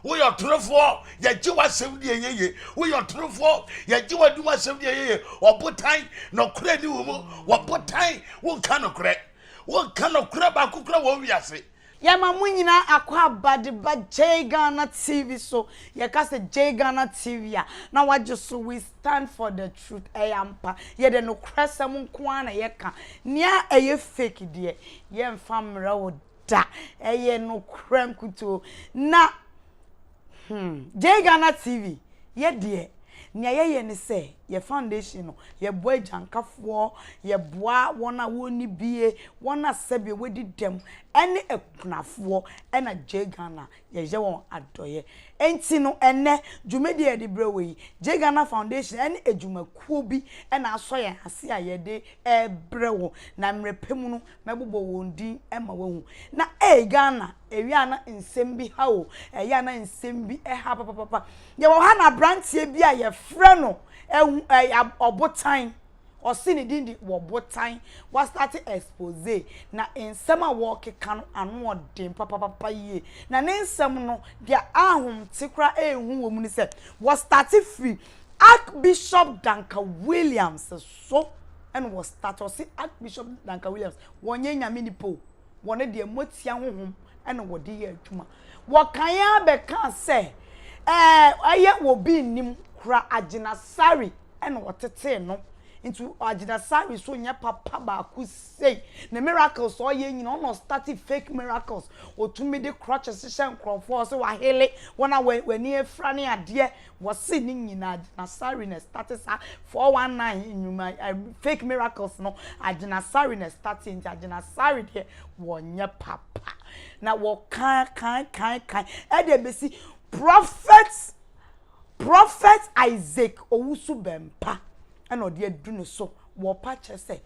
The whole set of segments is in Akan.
Woyɛ ɔtorofoɔ, yɛgye w'asɛm di ɛnyɛ yie. Woyɛ ɔtorofoɔ, yɛgye w'adum asɛm di ɛnyɛ yie. Ɔbotan, nɔkorɛ ni wo mu. Wɔbotan, wonka nɔkorɛ. Wonka nɔkorɛ baako kora wɔ wiase. Yɛma mo nyinaa akwaaba de ba Jay Ghana TV so. Yɛka sɛ Jay Ghana TV a, na wagye so we stand for the truth. Ɛyɛ ampa. Yɛde nokorɛsɛm nko ara na yɛka. Nea ɛyɛ fake deɛ, yɛmfa mmerɛ wo da. Ɛyɛ nokorɛ nkutoo. Na Jay Ghana TV, yɛ deɛ, nea yɛyɛ ne sɛ, yɛ foundation no, yɛboa agyankafoɔ, yɛboa wɔn a wɔnni bie, wɔn a sɛdeɛ wɔadi dɛm, ɛne akunafoɔ, ɛna Jay Ghana, yɛyɛ wɔn adɔeɛ. Enti no, ɛnnɛ, dwumadie a yɛde brɛ wɔ yi, Jay Ghana Foundation ɛne adwumakuo bi ɛna asɔ yɛn ase a yɛde ɛrebrɛ wo. Na mmerɛ pɛ mu no, mɛbobɔ wɔn din ma woahu. Na ei Ghana, ɛyɛ a na nsɛm bi ha o, ɛyɛ a na nsɛm bi ha papapapa. Yɛwɔ ha na aberanteɛ bi a yɛfrɛ no ɛhu ɛyɛ Ɔbotan, ɔse ne din de Wɔbotan, wastate expose, na nsɛm a wɔrekeka no ano ɔden papapapa yie. Na ne nsɛm no, deɛ ahomte koraa ɛnhu wɔ mu ne sɛ, wɔstate firi Archbishop Duncan Williams so ɛna wɔstate, ɔse Archbishop Duncan Williams, wɔnyɛ nyame nipa o, wɔn deɛ motia honhom ɛna wɔde yɛ adwuma. Wɔkan ara bɛkaa sɛ ɛɛ ɛyɛ obi nnim kora Agyinasare ɛna ɔtetee no. Nti Agyinasare so nyɛ papa baako sei. Ne miracles a ɔyɛ nyina ɔna ɔstarte fake miracles. Ɔtumi de crutches hyehyɛ nkurɔfoɔ sɛ wahele wɔn a w'ani afira ne adeɛ. Wɔse ne nyinaa Agyinasare na ɛstarte saa 419 nnwuma fake miracles no. Agyinasare na ɛstarte nti Agyinasare deɛ wɔnyɛ papa. Na wɔka kan kan kan ɛde bɛsi Prophet Isaac Owusu Bɛmpa ɛna ɔde adu ne so. Wɔpa kyerɛ sɛ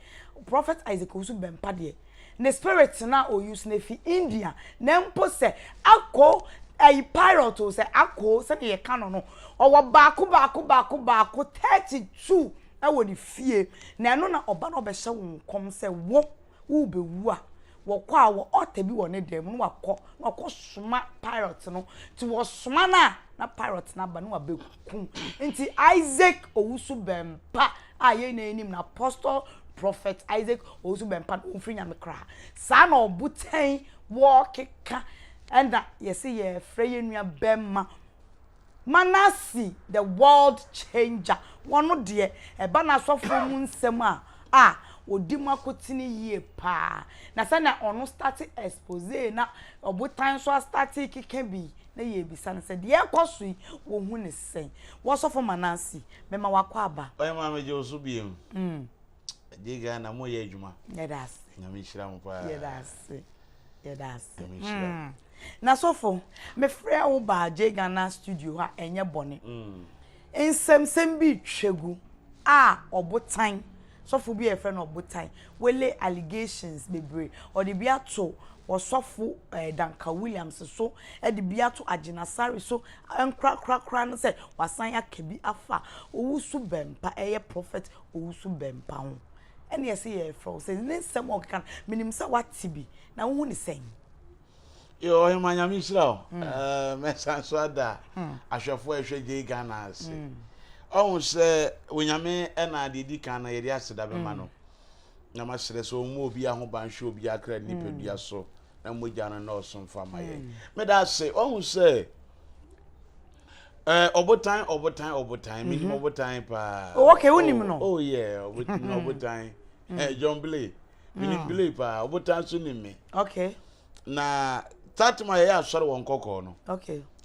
Prophet Isaac Owusu Bɛmpa deɛ ne spirit na ɔuse no efi India, na mpo sɛ akɔ ɛyi pirate o, sɛ akɔ sɛdeɛ yɛka no, ɔwɔ baako baako baako baako 32 ɛwɔ ne fie, na ɛno na ɔba na ɔbɛhyɛ wo nkɔm sɛ wo wobɛwu a, wɔkɔ a wɔ altar bi wɔ ne dan mu na wakɔ na wakɔ soma pirate no, nti wɔsoma no a na pirate no aba na wabɛkum. Nti Isaac Owusu Bɛmpa a yɛn nyinaa anim na Apostle Prophet Isaac Owusu Bɛmpa no, ɔmfiri Nyame koraa saa na ɔbotan wɔkeka. Ɛna yɛsɛ yɛfrɛ yɛn nua bɛma Manasi the World Changer. Wɔn deɛ, ɛba n'asɔfoɔ mu nsɛm a ɔdi mu akotene yie paa. Na sɛnea ɔno start expose na ɔbotan nso astarte keka bi, na yɛrebisa no sɛ deɛ ɛkɔ so yi, wɔhu ne sɛn? Wɔsɔfo Manasi, mema wakɔ aba. Ɔyɛ maa megye wo so biem. Gye Ghana mo yɛ adwuma. Yɛda ase. Nyame nhyira mo paa. Yɛda ase. Yɛda ase. Nyame nhyira. Na sɔfo, mefrɛ wo baa Gye Ghana studio ha, ɛnyɛ bɔne. Nsɛmsɛm bi twa gu a ɔbotan, sɔfo bi a yɛfrɛ no ɔbotan, wele allegations bebree. Ɔde bi ato ɔsɔfo Duncan Williams so, ɛde bi ato Agyinasare so, nkorakorakora no sɛ wasan aka bi afa Owusu Bɛmpa, ɛyɛ Prophet Owusu Bɛmpa ho. Ɛne ɛsɛ yɛfrɛ wo sɛ ne nsɛm a ɔkeka no, menim sɛ wate bi, na wohu ne sɛn? Yo, ɔhema, Nyame nhyira wo. Mɛsan so ada ahwɛfoɔ a ɛhwɛ Gye Ghana ase. Ɔhu sɛ Onyame ɛna deɛ di kan no yɛde aseda bɛma no. Na masrɛ sɛ ɔmmu obi ho ban, hwɛ obi akra nipadua so na mogya no nnɔɔso mfa ma yɛn. Meda ase. Ɔhu sɛ ɔbotan, ɔbotan, ɔbotan, menim ɔbotan paa. Oh, okay, wonim no. Oh yeah, ɔbotan. John Blay. Menim Blay paa. Ɔbotan so nim me. Na tatem a yɛyɛ asɔre wɔ Nkɔkɔɔ no.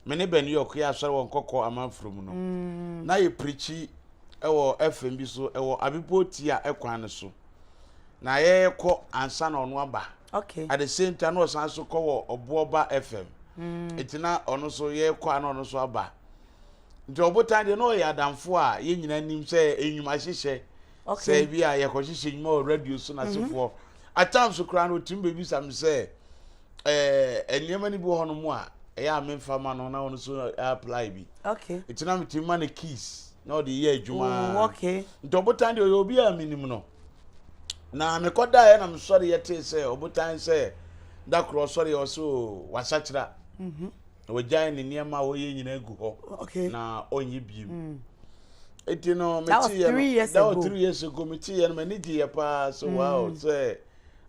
Me ne Ben York yɛ asɔre wɔ Nkɔkɔɔ amanforo mu no. Na yɛ pirikyi wɔ FM bi so wɔ Abipo Tia ɛkwan no so. Na yɛkɔ ansa na ɔno aba. At the same time na ɔsan so kɔ wɔ Ɔboɔba FM. Nti na ɔno so yɛkɔ a na ɔno so aba. Nti ɔbotan deɛ na ɔyɛ adamfo a yɛn nyinaa nim sɛ enyuma hyehyɛ. Sɛ ebi a yɛkɔhyehyɛ nnwuma wɔ radio so n'asefoɔ. At times koraa no otumi bebisa me sɛ nneɛma no bi wɔ hɔnom a ɛyɛ a memfa ma no na ɔno nso apply bi. Nti na metumi ma no keys na ɔde yɛ adwuma. Nti ɔbotan deɛ ɔyɛ obi a menim no. Na mekɔdaeɛ na mesɔre yɛtee sɛ ɔbotan sɛ da korɔ ɔsɔre ɔsɛ o wasakyera. Na wagyae ne nneɛma a ɔyɛ nyinaa agu hɔ. Na ɔnyɛ biem. Mm. Eti no mete yɛ no that was 3 years ago mete yɛ no m'ani gye yɛ paa so mm. wow sɛ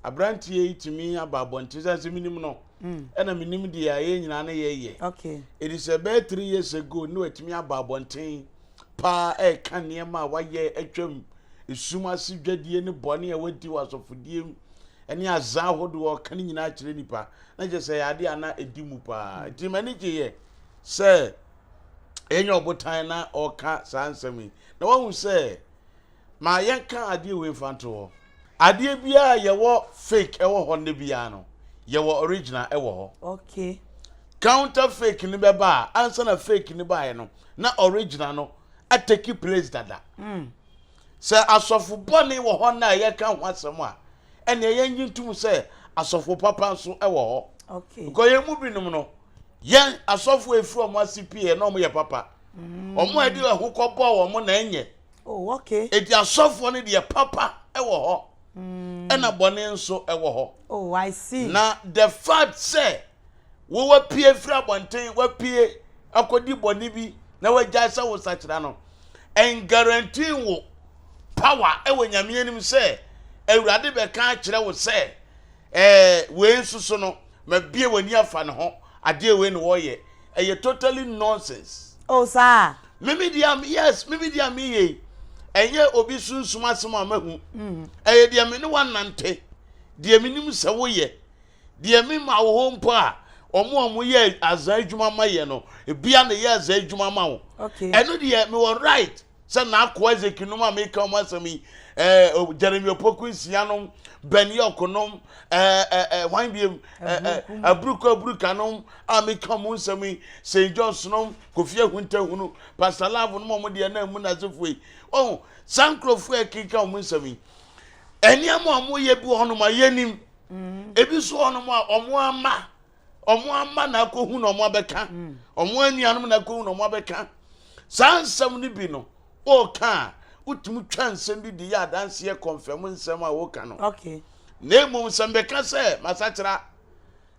aberanteɛ yi tumi aba abɔnten sɛ sɛ menim no mm. ɛna menim deɛ a yɛn nyinaa ne yɛyɛ. Ɛdi sɛ bɛyɛ 3 years ago ne watumi aba abɔnten paa ɛreka nneɛma a wayɛ atwam esum ase dwadie ne bɔne a wadi wɔ asɔfodie mu ne azan ahodoɔ ɔka ne nyinaa kyerɛ nipa na kyerɛ sɛ ɛyɛ adeɛ a na ɛdi mu paa nti m'ani gyeeɛ sɛ ɛnyɛ ɔbotan na ɔka saa nsɛm yi na wahu sɛ ma yɛnka adeɛ wei mfa nto hɔ adeɛ biara yɛwɔ fake ɛwɔ hɔ nnɛ biara no yɛwɔ original ɛwɔ hɔ okay counter fake ni bɛba a ansa na fake ni baeɛ no na original no atake place dada mm. Sɛ asɔfo bɔne wɔ hɔ nnɛ a yɛka ho asɛm a, ɛnneɛ yɛnnye ntom sɛ asɔfo papa nso wɔ hɔ. Okay. Because yɛn mu binom no, yɛn asɔfo a efiri wɔn ase pie na wɔn yɛ papa. Mm. Wɔn a ɛde ɛho kɔbɔ wɔn na ɛnyɛ. Oh, okay. Eti asɔfoɔ no deɛ papa wɔ hɔ. Mm. Ɛna bɔne nso wɔ hɔ. Oh, I see. Na the fact sɛ Wo wapue firi abɔnten, wapue akɔdi bɔne bi na wagyae sɛ wo sakyera no, ɛnguarantee wo power ɛwɔ Nyame anim sɛ Awurade bɛka akyerɛ wo sɛ ɛɛ wei nso so no mabie w'ani afa ne ho adeɛ wei na wɔyɛ. Ɛyɛ totally nonsense. Oh saa. Mimi deɛ yes, mimi deɛ meyɛ yi ɛnyɛ obi sunsum asɛm a mahu. Mm. Ɛyɛ deɛ me ne wanante, deɛ menim sɛ woyɛ. Deɛ me ma wo hɔ mpo a, wɔn a wɔyɛ azan adwuma ma yɛ no, ebia na ɛyɛ azan adwuma ma wo. Ɛno deɛ mewɔ right sɛ n'akoa Ezekiel nom a meka wɔn asɛm yi, ɛɛ Jeremy Opoku nsia nom, Ben York nom, ɛɛ ɛɛ hwan biem, ɛɛ Aburuka Aburuka nom a meka wɔn nsɛm yi, St John's nom, Kofi Ahuntahunu, Pastor Love nom a wɔn deɛ na emu n'asefoɔ yi. Wɔn saa nkurɔfoɔ a ɛkeka wɔn nsɛm yi, nneɛma a wɔyɛ bi wɔ hɔnom a yɛnim. Mm. Ebi nso wɔ hɔnom a wɔn ama wɔn ama na akɔhu na wɔn abɛka mm. wɔn anuanom na akɔhu na wɔn abɛka saa nsɛm no bi no wɔreka a wotumi twa nsɛm bi de yɛ adanseɛ kɔnfɛm nsɛm a wɔka no okay. Na mmom sɛ mbɛka sɛ masakyera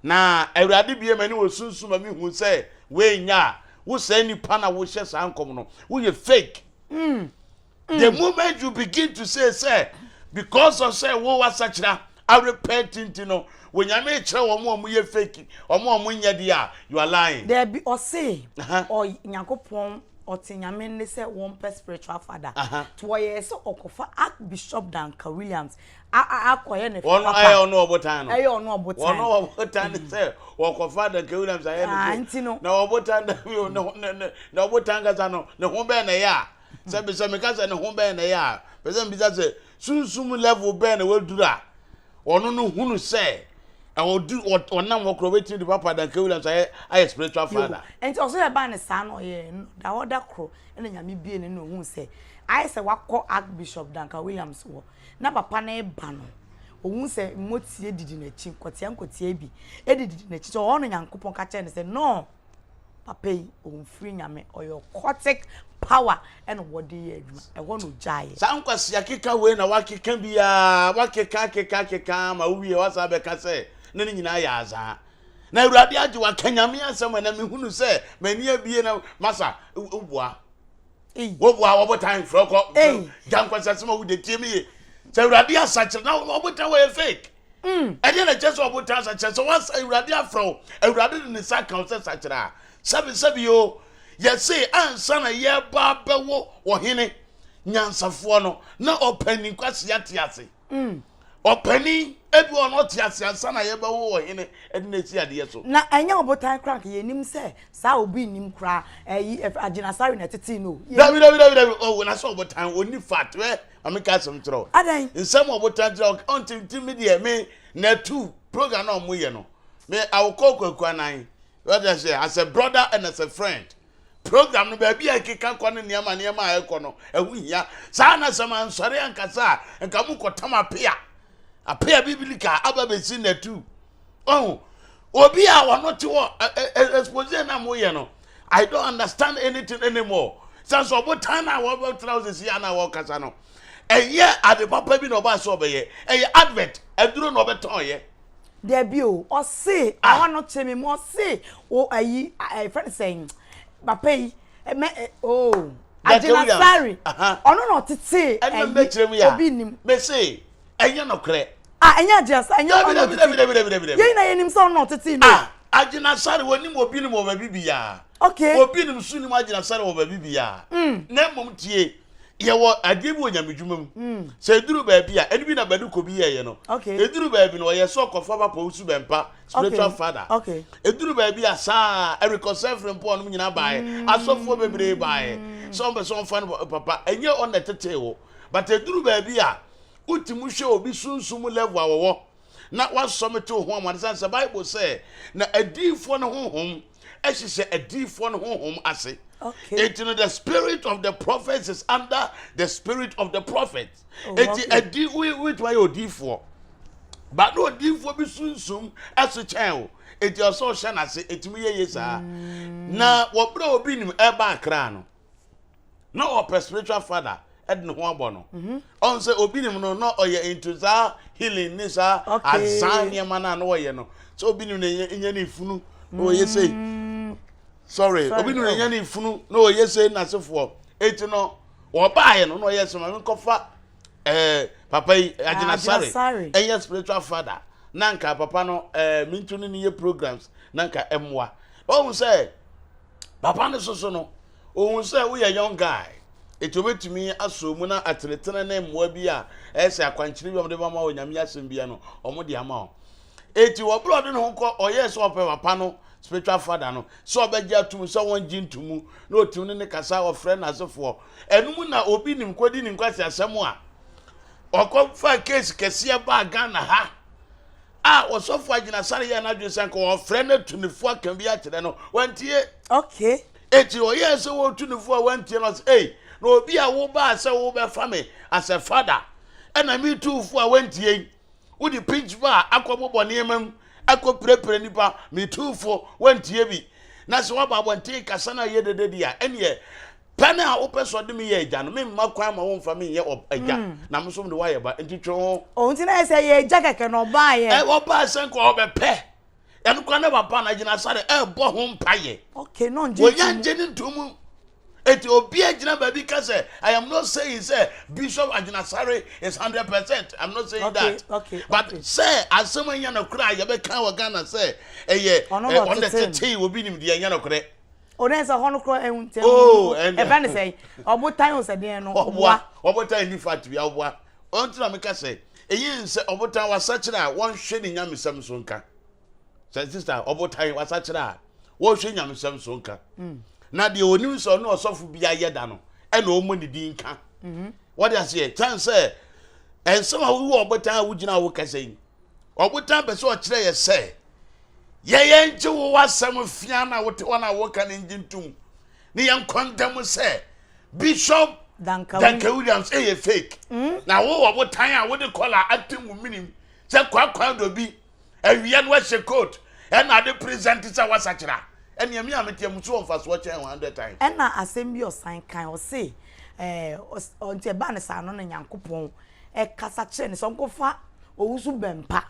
na Awurade bie m'ani wɔ sunsum ma mehu sɛ woanya a wo saa nipa na wohyɛ saa nkɔm no woyɛ fake mm. The moment you begin to say sɛ because of sɛ wo wasakyera arepent nti no wɔ Nyame rekyerɛ wɔn a wɔyɛ fake wɔn a wɔn nyɛ deɛ a you are lying. Daabi ɔse ɔy Nyankopɔn ɔte Nyame nne sɛ wɔmpɛ spiritual father nti ɔyɛɛ sɛ ɔkɔfa Archbishop Duncan Williams a a akɔyɛ ne Ɔno papa ɛyɛ ɔno ɔbotan no ɛyɛ ɔno ɔbotan ɔno ɔbotan ne sɛ wɔkɔfa Duncan Williams ayɛ ne so nti no na ɔbotan ne ne na ɔbotan kasa no ne ho bɛn na ɛyɛ a Sɛ sɛ meka sɛ ne ho bɛn na ɛyɛ a, pɛ sɛ mbisa sɛ sunsum level bɛn na waduru a ɔno no hunu sɛ ɔdu ɔnam hɔ koraa obetumi de Papa Duncan Williams ayɛ ayɛ spiritual father. Nti ɔso yɛ baa ne saa na ɔyɛ no da hɔ da koro ɛna Nyame bie ne na ohun sɛ ayɛ sɛ wakɔ Archbishop Duncan Williams hɔ na papa no reba no ohun sɛ mmotie didi n'akyi nkɔtea nkɔtea bi edidi n'akyi sɛ ɔhɔ no Nyankopɔn ka kyerɛ no sɛ no Papa yi ɔnfiri Nyame, ɔyɛ occultic power ɛna wɔde yɛ adwuma, ɛhɔ na ɔgyaeɛ. Saa nkwasea keka wei na wakeka biaa, wakeka akeka akeka ma wowie wasan bɛka sɛ na ne nyinaa yɛ azaa. Na Awurade agye wo aka Nyame asɛm ɛnɛ mehunu sɛ m'ani abie na masa woboa. Woboa wɔbotan frɛ kɔ gya nkwasea sɛm a wode tie me ye. Sɛ Awurade asakyerɛ na wɔbotan wɔyɛ fake. Mm. Ɛdeɛ na ɛkyerɛ sɛ ɔbotan sakyera sɛ wasa Awurade afrɛ wo, Awurade de ne nsa ka wo sɛ sakyera a, sɛbi sɛbi o, yɛse ansa na yɛba abɛwo ɔhene nyansafoɔ no, na ɔpanin kwasea te ase. Mm. Ɔpanin ebi wɔ no ɔte ase ansa na yɛbɛwo ɔhene ɛde no asi adeɛ so. Na ɛnyɛ ɔbotan koraa nka yɛnim sɛ saa obi nnim koraa ɛyi Agyinasare na ɛtetee no o. Dabi dabi dabi dabi ɔwɔ na sɛ ɔbotan ɔnni fat hwɛ Maame ka asɛm kyerɛ wo. Adɛn? Nsɛm a ɔbotan kyerɛ wo ɔnte nti me deɛ me na tu program na ɔmo yɛ no me I will call Kwaku Anan what I say as a brother and as a friend program no baabi a ɛkeka kɔ ne nneɛma nneɛma a ɛkɔ no ɛho hia saa na sɛ mansɔre ankasa a nka mo kɔtam apea apea bibilika aba bɛsi na tu ɔho obi a ɔno te hɔ expose na mo yɛ no I don't understand anything anymore. Sɛ nso ɔbotan no a wɔbɛtena hɔ sisi a na wɔkasa no, ɛyɛ ade papa bi na ɔbaa sɛ ɔbɛyɛ. Ɛyɛ advert, aduro na ɔbɛtɔn yɛ. Dabi o, ɔse ah. Ɔno kyerɛ me mu ɔse o ayi ɛfrɛ no sɛn papa yi mɛ o Agyinasare ɔno na ɔtetee ɛyi obi nim. Mese ɛnyɛ nɔkorɛ. Ah ɛnyɛ Agyinasare ɛnyɛ ɔno na ɔtetee. Yɛn nyinaa yɛnim sɛ ɔno na ɔtetee no. Ah Agyinasare wɔnim obi nim wɔ baabi biara. Okay. Obi nim so nim Agyinasare wɔ baabi biara. Na mmom tie yɛwɔ adeɛ bi wɔ nyamedwuma mu mm. Sɛ ɛduru baabi a ɛno bi na badu kɔ bi yɛyɛ no ɛduru baabi no ɔyɛ sɛ ɔkɔfa papa owusu bɛmpa spiritual father. Ɛduru baabi a saa ɛrekɔsɛ firi mpo ɔnom nyinaa baeɛ mm. Asɔfoɔ bebree baeɛ sɛ ɔmpɛ sɛ ɔmfa no papa ɛnyɛ ɔna ɛtetee wo, but ɛduru baabi a wotumi hwɛ obi sunsum level a wɔwɔ na wasɔ me to ho amane sane sɛ Bible sɛ na adiyifoɔ no honhom hyehyɛ adiyifoɔ no honhom ase. Enti no the spirit of the prophets is under the spirit of the prophet. Oh, enti adi wotumi ayɛ odiyifoɔ ba na odiyifoɔ bi sunsum ɛso kyɛn o, enti ɔsɛ ɔhyɛ n'ase etumi yɛ yie saa. Na wɔbrɛ obi nim ɛba akra no na ɔpɛ spiritual father ɛde ne ho abɔ no. Ɔn sɛ obi nim no na ɔyɛ into saa healing ne saa azan nneɛma no a na ɔyɛ no sɛ obi nim na ɛnyɛ ne funu na ɔyɛ sei mm. Sorry, obi nim na ɛnyɛ ne funu na ɔyɛ sei n'asefoɔ eti no ɔbaayɛ no na ɔyɛ sɛ maame nkɔfa ɛɛ papa yi Agyinasare ɛnyɛ spiritual father na nka papa no ɛɛ mintu ne ne yɛ programs na nka ɛmoa ɔhun sɛ. Papa no soso no, ohun sɛ woyɛ young guy, eti obetumi asɔ mu na atenetene ne mmoa bi a ɛyɛ sɛ akwankyerɛ bi a wɔde bɛma wɔ Nyame asɛm bia no, wɔn de ama wo. Eti wɔ bere a ɔde ne ho kɔ, ɔyɛɛ sɛ ɔpɛ papa no spiritual father no, sɛ ɔbɛgye atum sɛ wɔngye ntomu, na otumi ne ne kasa, ɔfrɛ n'asefoɔ. Ɛno mu na obi nim kɔdi ne nkwaseasɛm a ɔkɔfaa case kɛseɛ baa Ghana ha. A Ɔsɔfo Agyinasare yɛɛ n'adwene sɛ anka ɔrefrɛ no atu ne fo aka bi akyerɛ no. Wantie. Okay. Enti ɔyɛɛ sɛ wɔretu ne fo a wantie no, ɔsɛ, Ei, na obi a wobaa sɛ wobɛfa me as a father, ɛna metu wo fo a wantie yi. Wode pinch bar akɔbobɔ nneɛma mu, akɔpirapira nnipa, metu wo fo, wantie bi. Na sɛ woaba abɔnten kasa no a ɛyɛ dede deɛ a, ɛnneɛ Pɛ no a wopɛ sɛ ɔde me yɛ agya no, memma kwan ma womfa me nyɛ agya, mm. na me nso mede woayɛ ba, nti twe ho. O nti na yɛ sɛ yɛ agya kɛkɛ na ɔbaayɛ. Ɛ ɔbaa sɛ nka ɔbɛpɛ. Ɛno kora na papa na gyina sare ɛrebɔ ho mpayɛ. Okay, no ngye Wɔnya ngye ne ntom. Eti obi agyina baabi ka sɛ, I am not saying sɛ Bishop Agyinasare is 100%. I'm not saying okay, that. Okay, But okay. sɛ asɛm anya no koraa yɛbɛka wɔ Ghana sɛ ɛyɛ ɔno na tetee obi nim deɛ ɛnyɛ nokorɛ. O dɛ sɛ hɔ no korɔ ɛhu ntɛm. Oh, ɛnna. Ɛfɛ ne sɛ ɔbotan o sɛ deɛ no. Ɔboa ɔbotan ni fat bi ɔboa. Ɔnti na meka sɛ eyi nsɛ ɔbotan wasakyerɛ a wɔnhwɛ ne nyamesɛm so nka. Sɛ sista ɔbotan wasakyerɛ a wɔnhwɛ nyamesɛm so nka. Mm. Na deɛ onim sɛ ɔne ɔsɔfo bi ayɛ da no ɛna ɔmmɔ ne din nka. Mm-hmm. Wɔde aseɛ kyɛn sɛ ɛnsɛm a wowɔ ɔbotan a wogyina a wokasa yi. Ɔbotan pɛ sɛ ɔkyerɛ yɛ sɛ yɛyɛ ngye wo w'asɛm fia na wote hɔ na woka no ngye ntom ne yɛn kɔndɛm sɛ Bishop Duncan Williams ɛyɛ fake mm. Na wo ɔbotan a wode kɔla atem wo minim sɛ kwakwa dobi awia no wahyɛ coat ɛna ade present sɛ wasakyera ɛnea mi a meteɛ mu so wɔ mfasoɔ kyɛn 100 times. Ɛna asɛm bi ɔsan kan ɔse ɛɛ ɔnti ɛbaa ne saa no na Nyankopɔn ɛkasa kyerɛ no sɛ ɔnkɔfa Owusu Bɛmpa,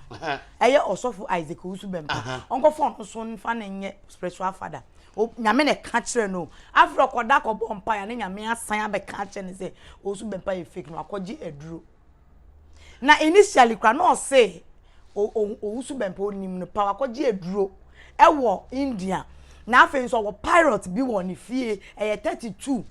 ɛyɛ ɔsɔfo Isaac Owusu Bɛmpa, ɔnkɔfa ɔno nso mfa no nyɛ spiritual father. Nyame na ɛka kyerɛ no. Afei ɔkɔda akɔbɔ mpaeɛ a ne Nyame asan abɛka akyerɛ no sɛ Owusu Bɛmpa yɛ fake na wakɔgye aduro. Na initially koraa na ɔse Owusu Bɛmpa onim no pa wakɔgye aduro ɛwɔ India. Na afei nso ɔwɔ pirate bi wɔ ne fie ɛyɛ 32.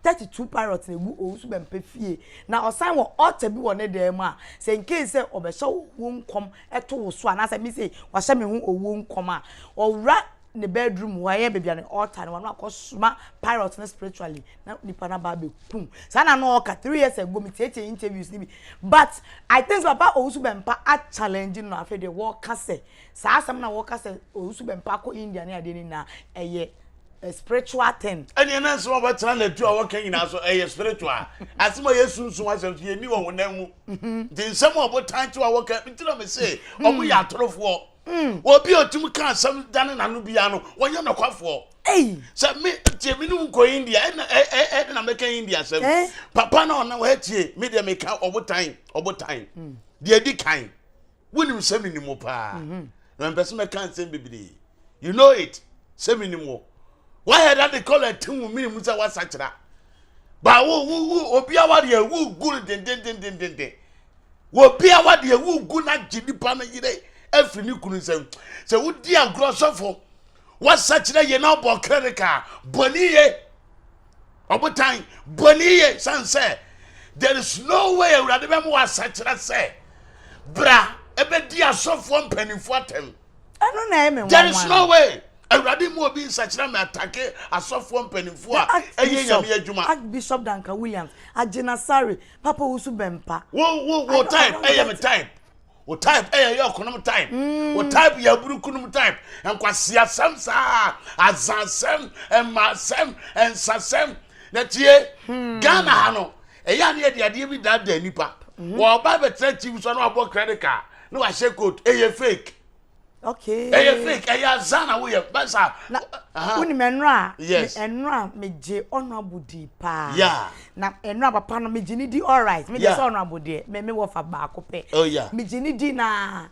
32 parrot na egu Owusu Bɛmpɛ fie na ɔsan wɔ altar bi wɔ ne dan mu a sɛ in case sɛ ɔbɛhyɛ owuo nkɔm to wo so anaasɛ me sei wahyɛ me ho owuo nkɔm a ɔwura ne bedroom hɔ ɛyɛ baabi a ne altar no wɔ na wakɔsoma parrot no spiritually na nipa no aba abɛkum saa na na ɔka 3 years ago metietie interviews no bi, but I think sɛ papa Owusu Bɛmpa a challenge no afei deɛ wɔka sɛ saa asɛm na wɔka sɛ Owusu Bɛmpa akɔ India ne adeɛ no nyinaa ɛyɛ a spiritual thing. Ɛnneɛ na nsɛm a wɔbɛtena n'atu a wɔka nyinaa so ɛyɛ spiritual. Asɛm a ɛyɛ sunsum asɛm so yɛnni wɔ honam mu. Mhm. Nti nsɛm a ɔbotan kyew a wɔka nti na mese ɔmo yɛ atorofoɔ. Mm. Obi a ɔtumi ka asɛm dane n'ano biara no wɔnyɛ nɔkwafoɔ. Sɛ me tie me ne wo nkɔ India ɛna ɛna mɛka India asɛm. Eh? Papa na ɔnam hɔ tie me deɛ meka ɔbotan ɔbotan. Mm. Deɛ di kan. Wonim sɛ menim wo paa. Mhm. Na mempɛ sɛ mɛka nsɛm bebree. You know it. Sɛ menim wo. Woayɛ da de kɔla ti wo mene mu sɛ woasakyera. Ba wo wo wo obi awadeɛ wo gu no dendendendenden. Obi awadeɛ wo gu no agye nipa no yere afiri ne kunu nsam. Sɛ wodi agorɔ sɔfo woasakyera yie na wobɔ credit card bɔne ye. Ɔbotan, bɔ ne yiye san sɛ there is no way Awurade bɛma wasakyera sɛ bra ɛbɛdi asɔfoɔ mpanimfoɔ atɛm. Ɛno na ɛyɛ me nwanwa. There is no way Awurade mu obi nsakyera mɛ atake asɔfoɔ mpanimfoɔ a ɛyɛ nyame adwuma. Archbishop Duncan Williams, Agyinasare, Papa Owusu Bɛmpa. Wo wo wo type ɛyɛ me type. Wo type ɛyɛ yɛ ɔkonom type. Mm. Wo type yɛ aburukunom type. Nkwasiasɛm saa, azansɛm, mmaasɛm, nsasɛm. Na tie, hmm. Ghana ha no, ɛyɛ a ne yɛde adeɛ bi daadaa nipa. Mm. Wɔba bɛtena TV so na wabɔ credit card na wahyɛ coat, ɛyɛ fake. Okay. Ɛyɛ fake, ɛyɛ azan na woyɛ. Bɛsa. Na wonim ɛnora a, yes. ɛnora megye honorable di paa. Yeah. Na ɛnora papa no megye ne di alright. Megye sɛ honorable deɛ, me me wɔfa baako pɛ. Oh yeah. Megye ne di na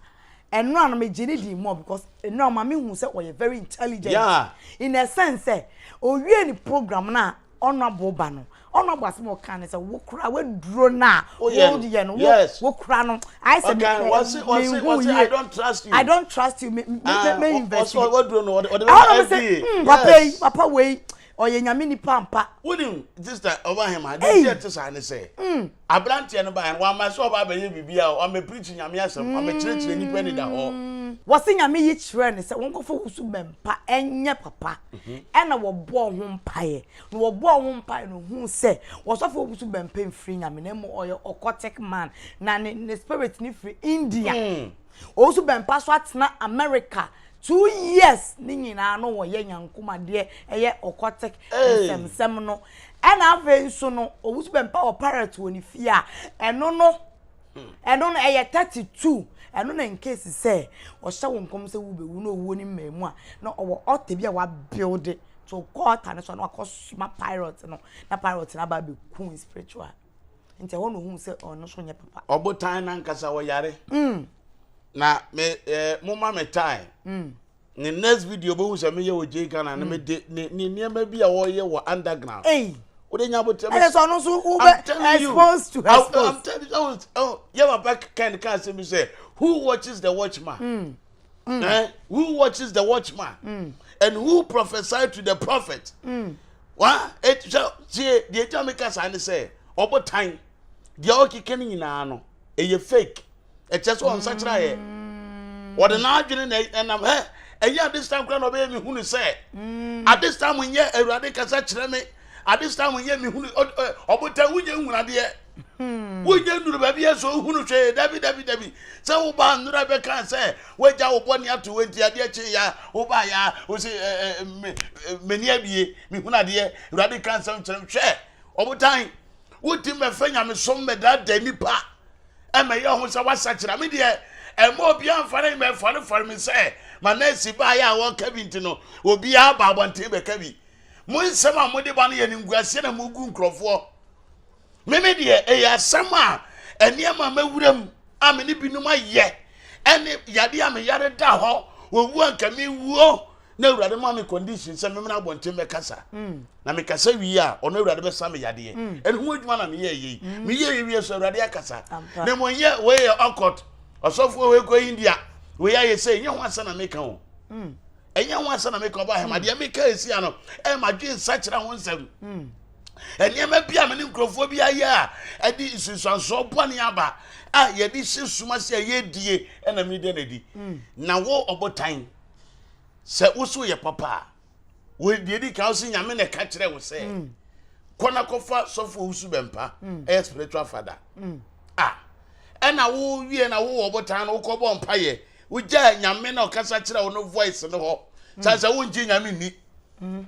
ɛnora no megye ne di more because ɛnora ma me hu sɛ ɔyɛ very intelligent. Yeah. In a sense sɛ owie ne program na honourable ba no honourable asɛm a ɔka ne sɛ wo kora waduro no a woyɛ no wo kora no ayɛ sɛ mehu yie I don't trust you I don't trust you me me ah, me investigate waduro no ɔde bɛma FDA hmm, papa yi papa wei ɔyɛ nyame nipa ampa wonim sister ɔba hema deɛ nti ɛte saa ne sɛ hmm. Aberanteɛ no baeɛ no, wamma sɛ ɔba abɛyɛ biribi a, wammɛpreachi Nyame asɛm, wammɛkyerɛkyerɛ nnipa anidahɔ. Wɔse Nyame yi kyerɛɛ no sɛ wɔnkɔfa wusu bɛmpa nyɛ papa, ɛna wɔbɔɔ ho mpaeɛ. Na wɔbɔɔ ho mpaeɛ no, ohuu sɛ wɔsɔfo wusu bɛmpa mfiri Nyame na mmom ɔyɛ occultic man, na ne ne spirit no firi India. Owusu bɛmpa so atena America 2 years ne nyinaa no wɔyɛ nyankomadeɛ ɛyɛ occultic nsɛmsɛm no. Ɛna afei nso no owusu bɛmpa wɔ parrot wɔ ne fie a ɛno no ɛno no ɛyɛ 32 ɛno na in case sɛ ɔhyɛ wo nkɔm sɛ wobɛwu na owuo no mmaa mu a na ɔwɔ altar bi a wabuild to kɔ altar no so na wakɔ soma pirate no na pirate no aba abɛku spiritual nti ɛhɔ na ohun sɛ ɔno so nyɛ papa. Ɔbotan nankasa ɔyare. Mm. Na me eh, mo ma me time. Mm. Ne next video bɛhu sɛ meyɛ wɔ J Ghana na mm. mede ne ne nneɛma bi a wɔyɛ wɔ underground. Hey. Wode nya abotire. Ɛyɛ sɛ ɔno nso wobɛ expose to expose. I'm telling you, oh, oh, yɛ papa Ken ka asɛm bi sɛ who watches the watchman? Mm. Mm. Eh? Who watches the watchman? Mm. And who prophesy to the prophet? Mm. Wa et sɛ tie deɛ ɛgya mi ka saa ne sɛ ɔbotan deɛ ɔkeka no nyinaa no ɛyɛ fake ɛkyɛ sɛ ɔnsakyera yɛ wɔde n'adwene na ɛnam hɛ ɛyɛ at this time koraa na ɔbɛyɛ mi hunu sɛ mm. at this time nyɛ awurade kasa kyerɛ me at this time nyɛ mi hunu ɔbotan wonyɛ nhunu adeɛ hmm. wonyɛ nnuru baabi yɛ so ohunu hwee dabi dabi dabi sɛ woba nnura bɛka sɛ wagya wo bɔne ato wɔ nti adeɛ kye ya woba ya wo se m'ani abie mehunu adeɛ awurade ka nsɛm kyerɛ hwɛ ɔbotan wodi mmɛfɛ nyamesom mmɛdaadaa nipa ɛmɛyɛ ho sɛ wasakyera me deɛ ɛma obiara mfa ne mɛfarefare me sɛ ma nɛɛsi baayɛ a wɔka bi nti no obiara ba abɔnten bɛka bi mo nsɛm a mode ba no yɛ ne nguaseɛ na mogu nkurɔfoɔ meme deɛ ɛyɛ asɛm a nneɛma mawura mu a me ne binom ayɛ ɛne yadeɛ a meyare da hɔ wɔwu anka mewuo na awurade ma me condition sɛ memena abɔnten bɛkasa mm. na mekasa wie a ɔno awurade bɛsa me yadeɛ mm. ɛno ho adwuma na meyɛ yei mm. meyɛ yɛ wie so awurade akasa na mmom nyɛ wei yɛ ɔkɔt ɔsɔfoɔ wei kɔ india wei ayɛ sɛ ɛnyɛ ho asɛ na meka o ɛnyɛ ho asɛ na meka ɔba hɛma deɛ meka ɛsi ano ɛma dwe nsakyera ho nsɛm nneɛma bi a me ne nkurɔfoɔ bi ayɛ a ɛde nsunsuansoɔ bɔne aba a yɛde hyɛ suma sɛ yɛdie ɛna mede no adi na wo ɔbotan sɛ wo so yɛ papa a wo deɛ di kan wo sɛ nyame na ɛka kyerɛ wo sɛ mm. kɔ na kɔfa sɔfo owusu bɛmpa mm. ɛyɛ spiritual father mm. a ɛna wo wie na wo wɔ botan no wokɔbɔ mpayɛ wogyaa nyame na ɔkasa kyerɛ wo no voice no hɔ sɛ sɛ wongye nyame nni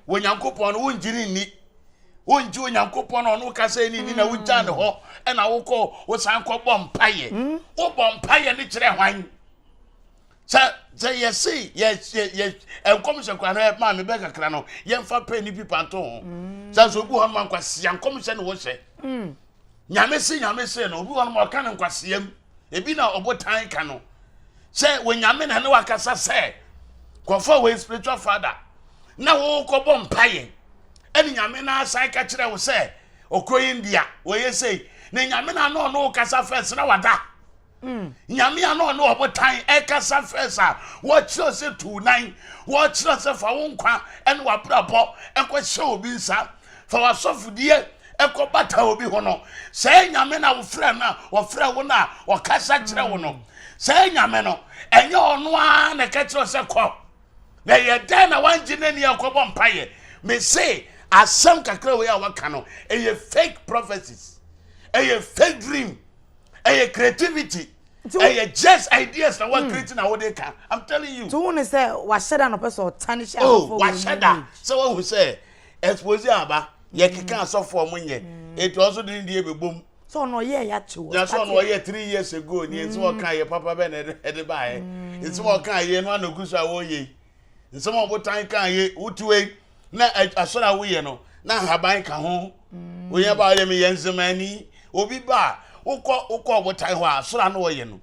wɔ nyankopɔn no wongye ne nni wongye onyankopɔn na ɔno kasa ni ni na wogyaa ne hɔ ɛna wokɔ wosan kɔbɔ mpayɛ wobɔ mpayɛ ne kyerɛ hwan sɛ sɛ yɛse yɛ yɛ yɛ nkɔmhyɛ kora no ɛma me bɛ kakra no yɛmfa pɛ ne pipa nto ho mm. sɛ sɛ obi hɔ noma nkwasia nkɔmhyɛ ne wɔhyɛ mm. nyame se nyame se no obi hɔ noma ɔka no nkwasia mu ebi na ɔbotan ka no. Sɛ Onyame na ne wakasa sɛ kɔfa wei spiritual father na wokɔbɔ mpaeɛ ɛne Nyame na asan ka kyerɛ wo sɛ ɔkɔ India wɔyɛ sei na Nyame na na ɔne wo kasa first na wada. Mm. Nyame a na ɔne ɔbotan ɛkasa first a wɔkyerɛ sɛ tu nan wɔkyerɛ sɛ fa wo nkwa ɛne wabrabɔ ɛkɔhyɛ obi nsa fa w'asɔfodie ɛkɔbata obi ho no, saa nyame na wofrɛ no a wɔfrɛ wo no a ɔkasa kyerɛ wo no, saa nyame no ɛnyɛ ɔno ara na ɛka kyerɛ sɛ kɔ. Na ɛyɛ dɛn na wangye n'ani akɔbɔ mpaeɛ? Mese asɛm kakra wei a waka no ɛyɛ fake prophecies, ɛyɛ fake dream, ɛyɛ creativity. Ɛyɛ just ideas na wa create na wode ka. I'm telling you. Nti wo ne sɛ wahyɛ da na ɔpɛ sɛ ɔtane hyɛ oh, asɔfoɔ wɔ wahyɛ da sɛ wahu sɛ expose aba yɛkeka mm. asɔfoɔ mo nyɛ mm. eti ɔnso de ne deɛ bɛbom. Sɛ ɔno ɔyɛ yɛ akyew. Na sɛ ɔno ɔyɛ 3 years ago ni nsɛm ɔka yɛ papa bɛ na ɛde baayɛ nsɛm ɔka yɛ no anogu so a wɔyɛ yi nsɛm ɔbotan ka yɛ wotuwe na asɔre a woyɛ no na ahaban ka ho woyɛ ba ɔyɛ meyɛ nzemani obi ba a wokɔ wokɔ ɔbotan hɔ a asɔre a na ɔyɛ no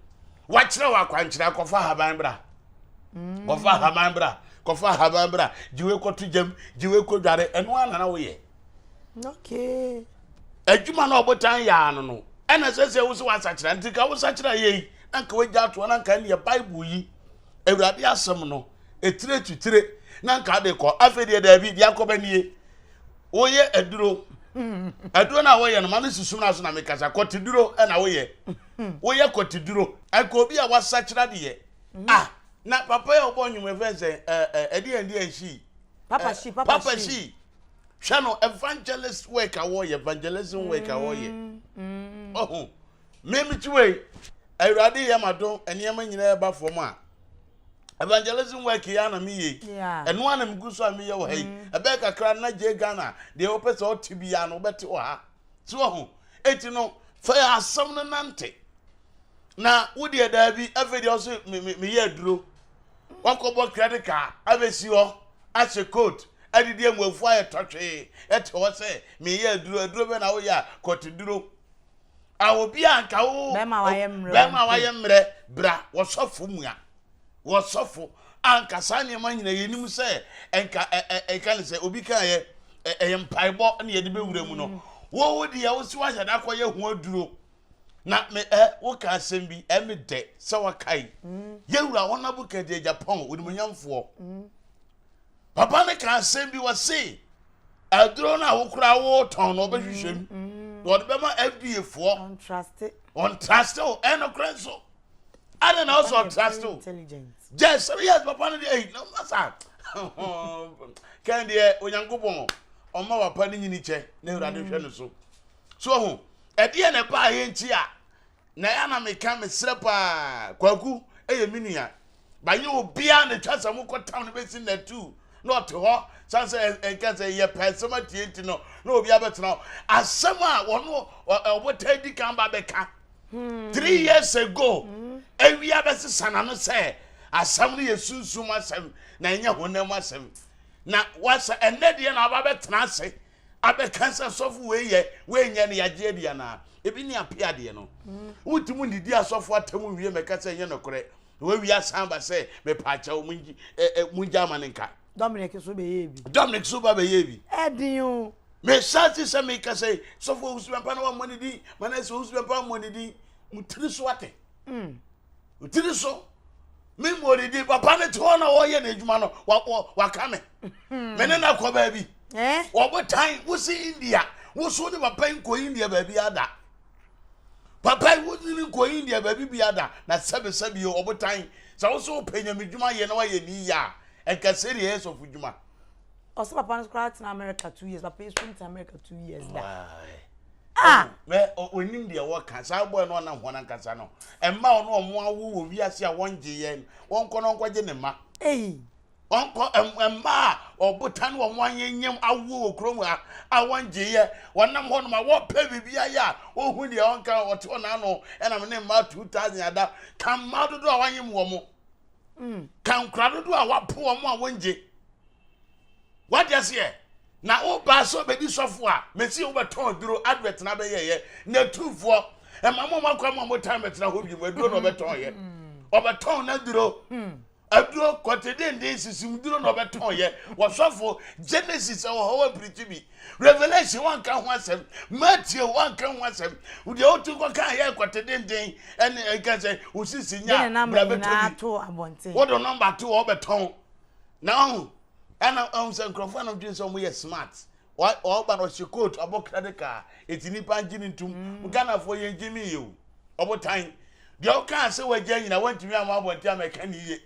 wakyerɛ wɔ akwankyerɛ akɔfa ahaban bra kɔfa ahaban bra kɔfa ahaban bra gyewe kɔto gyam gyewe kɔdware ɛno ara na na woyɛ. Okay. Adwuma na ɔbotan yɛ ano no ɛna sɛ sɛ wo sɛ wasakyera nti ka wosakyera yɛ yi na nka wagya atoɔ na nka ɛneɛ Bible yi Awurade asɛm no etire tutire na nka ade kɔ afei deɛ daabi deɛ akɔba nie woyɛ aduro aduro no a woyɛ no ma no susum no aso na mekasa kɔteduro ɛna woyɛ woyɛ kɔteduro ɛnka obi a wasakyera deɛ ah na papa yi a ɔbɔ nnwom ɛfɛn sɛ ɛɛ ɛdeɛ ɛdeɛ nhyi papa shi papa shi hwɛ no evangelist work a wɔyɛ evangelism work a wɔyɛ ɔho mmemme ti wei awurade yɛ ma dɔn nneɛma nyinaa ɛba fam a evangelism work yɛ ana meyɛ ɛno ana megu so a meyɛ wɔ ha yi ɛbɛyɛ kakra na gye Ghana deɛ wɔpɛ sɛ ɔte biara no wɔbɛte wɔ ha so ɔho eti no fa asɛm no nante na wo deɛ daabi afei deɛ ɔso meyɛ aduro wakɔbɔ credit card abɛsi hɔ ahyɛ coat adidi amuafu ayɛ tɔtwee ɛte hɔ sɛ meyɛ aduro. Aduro bɛ na woyɛ a kɔte duro a obi a nka wo bɛrima wayɛ mmerɛ bra wɔsɔfo mua wɔsɔfo a nka saa nneɛma nyina yɛnim sɛ nka ɛka ne sɛ obi ka yɛ ɛyɛ mpaebɔ ne yɛde bɛwura mu no wo wo deɛ wo si wahyɛ da akɔyɛ ho aduro na me ɛ woka asɛm bi ɛme dɛ sɛ wakae yɛwura Honorable Kennedy Agyapong onimuonyamfoɔ papa ne ka asɛm bi wɔse aduro no a wokora wotɔn no ɔbɛhwehwɛ mu na ɔde bɛma FDA foɔ. Ɔntraste o. Ɛnokorɛ nso adɛn na ɔsɛ ɔntraste o? Yes, yes, papa no deɛ ɛyi na masa kɛn deɛ Onyankopɔn ɔma papa no nyini kyɛ na Awurade hwɛ no so so ho ɛdeɛ na ɛbaa yɛ nti a na ɛyɛ na meka mesrɛ paa Kwaku ɛyɛ me nua banyɛ obiara na ɛtwa sɛ mokɔ town no bɛsi natu na ɔte hɔ san sɛ ɛnka sɛ yɛ pɛ asɛm atie nti no na obiara bɛtena hɔ asɛm a wɔno ɔbotan di kan ba bɛka 3 years ago awia bɛsesa n'ano sɛ asɛm no yɛ sunsum asɛm na ɛnyɛ honam asɛm na wasa ɛnɛ deɛ na aba bɛtena ase abɛka sɛ sɔfo wei yɛ wei nyɛ no yɛagye adi anaa ebi ne ape adeɛ no wotumi ndidi asɔfo atam wie mɛka sɛ ɛnyɛ nokorɛ na wawie asan ba sɛ mepaakyɛw mungya ama ne nka. Dominic so bɛyɛ bi. Dominic so ba bɛyɛ bi. Ɛdin o. Mehyɛ ase sɛ meka sɛ sɔfo Owusu Bɛmpa na wammɔ ne din Manase Owusu Bɛmpa wammɔ ne din mo tiri so ate mo tiri so me mmɔ ne din papa ne te hɔ na wɔyɛ n'adwuma no waka me me ne no akɔ baabi wɔbotan wosi India woso ne papa yi nkɔ India baabi ada papa yi wosi ne nkɔ India baabi bi ada na sɛbesɛbe ɔbotan sɛ woso wopɛ nyame dwuma yɛ na wayɛ ne yie a ɛnka sɛdeɛ ɛyɛ sɔfo dwuma. Ɔsɛ papa no koraa tena America 2 years papa yi so tena America 2 years da. Ah! Mɛ onim deɛ wɔka saa bɔɛ no ɔnam hɔ nankasa no ɛmma ɔno ɔmo awo wɔ wiase a wɔngye yɛn wɔnkɔ no ɔnkɔgye ne mma. Ɔnkɔ mma a ɔbotan wɔn anyenyem awo wɔ kurom ha a wɔngye yɛ wɔnam hɔ nom a wɔpɛ biribi ayɛ a wɔhu deɛ ɔnka ɔte hɔ n'ano ɛnam ne mma 2000 ada ka mma dodoɔ a wɔanyem wɔ mo ka nkora dodoɔ a wɔapo wɔn a wɔngye. Wate aseɛ? Na wobaa sɛ ɔbɛdi sɔfo a, mesi wobɛtɔn aduro, advert na bɛyɛyɛ. Na atufoɔ, ɛma mo ma kwan ma mo tan bɛtena hɔ bi mu, aduro na ɔbɛtɔn yɛ. Ɔbɛtɔn n'aduro. Aduro kɔte denden sisim duro na ɔbɛtɔn yɛ. Wɔsɔfo Genesis ɛwɔ hɔ wampirikyi bi. Revelation wanka ho asɛm. Matthew wanka ho asɛm. Deɛ wotu kɔka yɛ kɔte denden ɛne ɛka sɛ osisi nya bra bɛtɔ bi. Wode nɔmba to hɔ ɔbɛtɔn. Na ɔho ɛna ɔho sɛ nkurɔfoɔ anam dwen sɛ wɔn yɛ smart. Ɔba no ɔhyɛ coat ɔbɔ credit card eti nipa ngye ne ntum. Mm. Ghanafoɔ yɛn gye mi yɛ o. Ɔbotan. Deɛ ɔkaa sɛ wagya nyina wantumi ama abɔnten amɛka ne yie.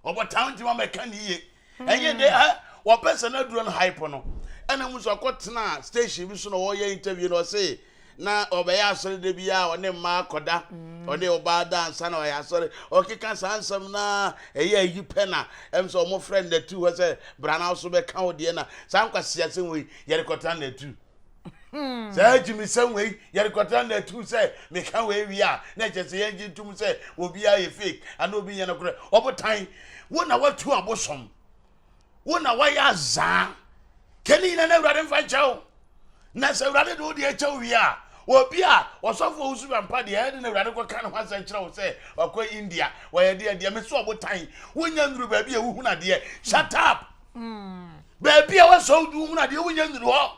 Ɔbotan ntumi amɛka ne yie. Ɛnyɛ de ɛ wɔpɛ sɛ n'aduro no hype no. Ɛna mu sɛ ɔkɔtena station bi so na ɔyɛ interview na ɔse na ɔbɛyɛ asɔre da biara ɔne mmaa kɔda mm. ɔne ɔbaa da ansa na ɔyɛ asɔre ɔkeka saa nsɛm na ɛyɛ ayi pɛ na ɛm sɛ ɔmo frɛ no natu hɔ sɛ bra na so bɛka wo deɛ na saa nkwasi asɛm wei yɛde kɔtena natu hmm. saa agyimisɛm wei yɛde kɔtena natu sɛ meka wei wie a na ɛkyɛ sɛ yɛngye ntom sɛ obiara yɛ fake ana obi nyɛ nokorɛ ɔbotan wo na watu abosom wo na wayɛ azaa kɛne nyina na awurade mfa nkyɛ wo na sɛ awurade de wo deɛ kyɛ wo wie a obi a ɔsɔfo owusu bɛmpa deɛ ɛde na awurade kɔka ne ho asɛm kyerɛ wo sɛ wakɔ india wɔyɛ deɛ deɛ me so ɔbotan wonya nnuru baabi a wohunu adeɛ shut up mm. baabi a wɔsɔ wohunu adeɛ wonya nnuru hɔ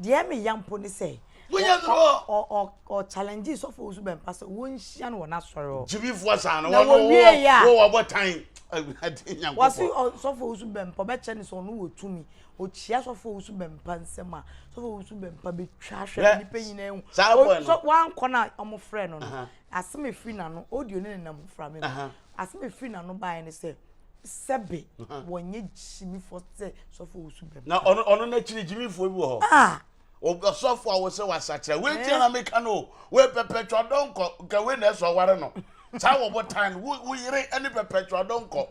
Deɛ me ya mpo ne sɛ Wonyɛ duro hɔ. ɔ ɔ ɔ challenge sɔfo Owusu Bɛmpa sɛ wɔnhyia no wɔ n'asɔre hɔ. Gyibifoɔ saa no Na wɔn wɔwie yɛ a wɔ wɔbɔ tan Awurade Nyankopɔn. Wɔse ɔ sɔfo Owusu Bɛmpa ɔbɛkyerɛ no sɛ ɔno wɔ tumi. Ɔkyia sɔfo Owusu Bɛmpa nsam a sɔfo Owusu Bɛmpa bɛtwa ahwɛ no Hwɛ nnipa nyinaa ahu. saa O boy no. sɔ wankɔ no a wɔfrɛɛ no no Aha. asɛm a ɛfiri n'ano audio no nenam mframa mu. Aha. Asɛm a ɛfiri n'ano baeɛ ne sɛ sɛbe wɔnyɛ gyimifoɔ sɛ sɔfo owusu bɛmpa. Na ɔno ɔno n'akyiri gyimifoɔ bi wɔ hɔ. Ah. Ɔsɔfo a wɔsɛ wasakyera wei tia na meka no wei pɛpɛtwa dɔnkɔ nka wei na ɛsɔ ware no saa wɔ botan wo wo yere ne pɛpɛtwa dɔnkɔ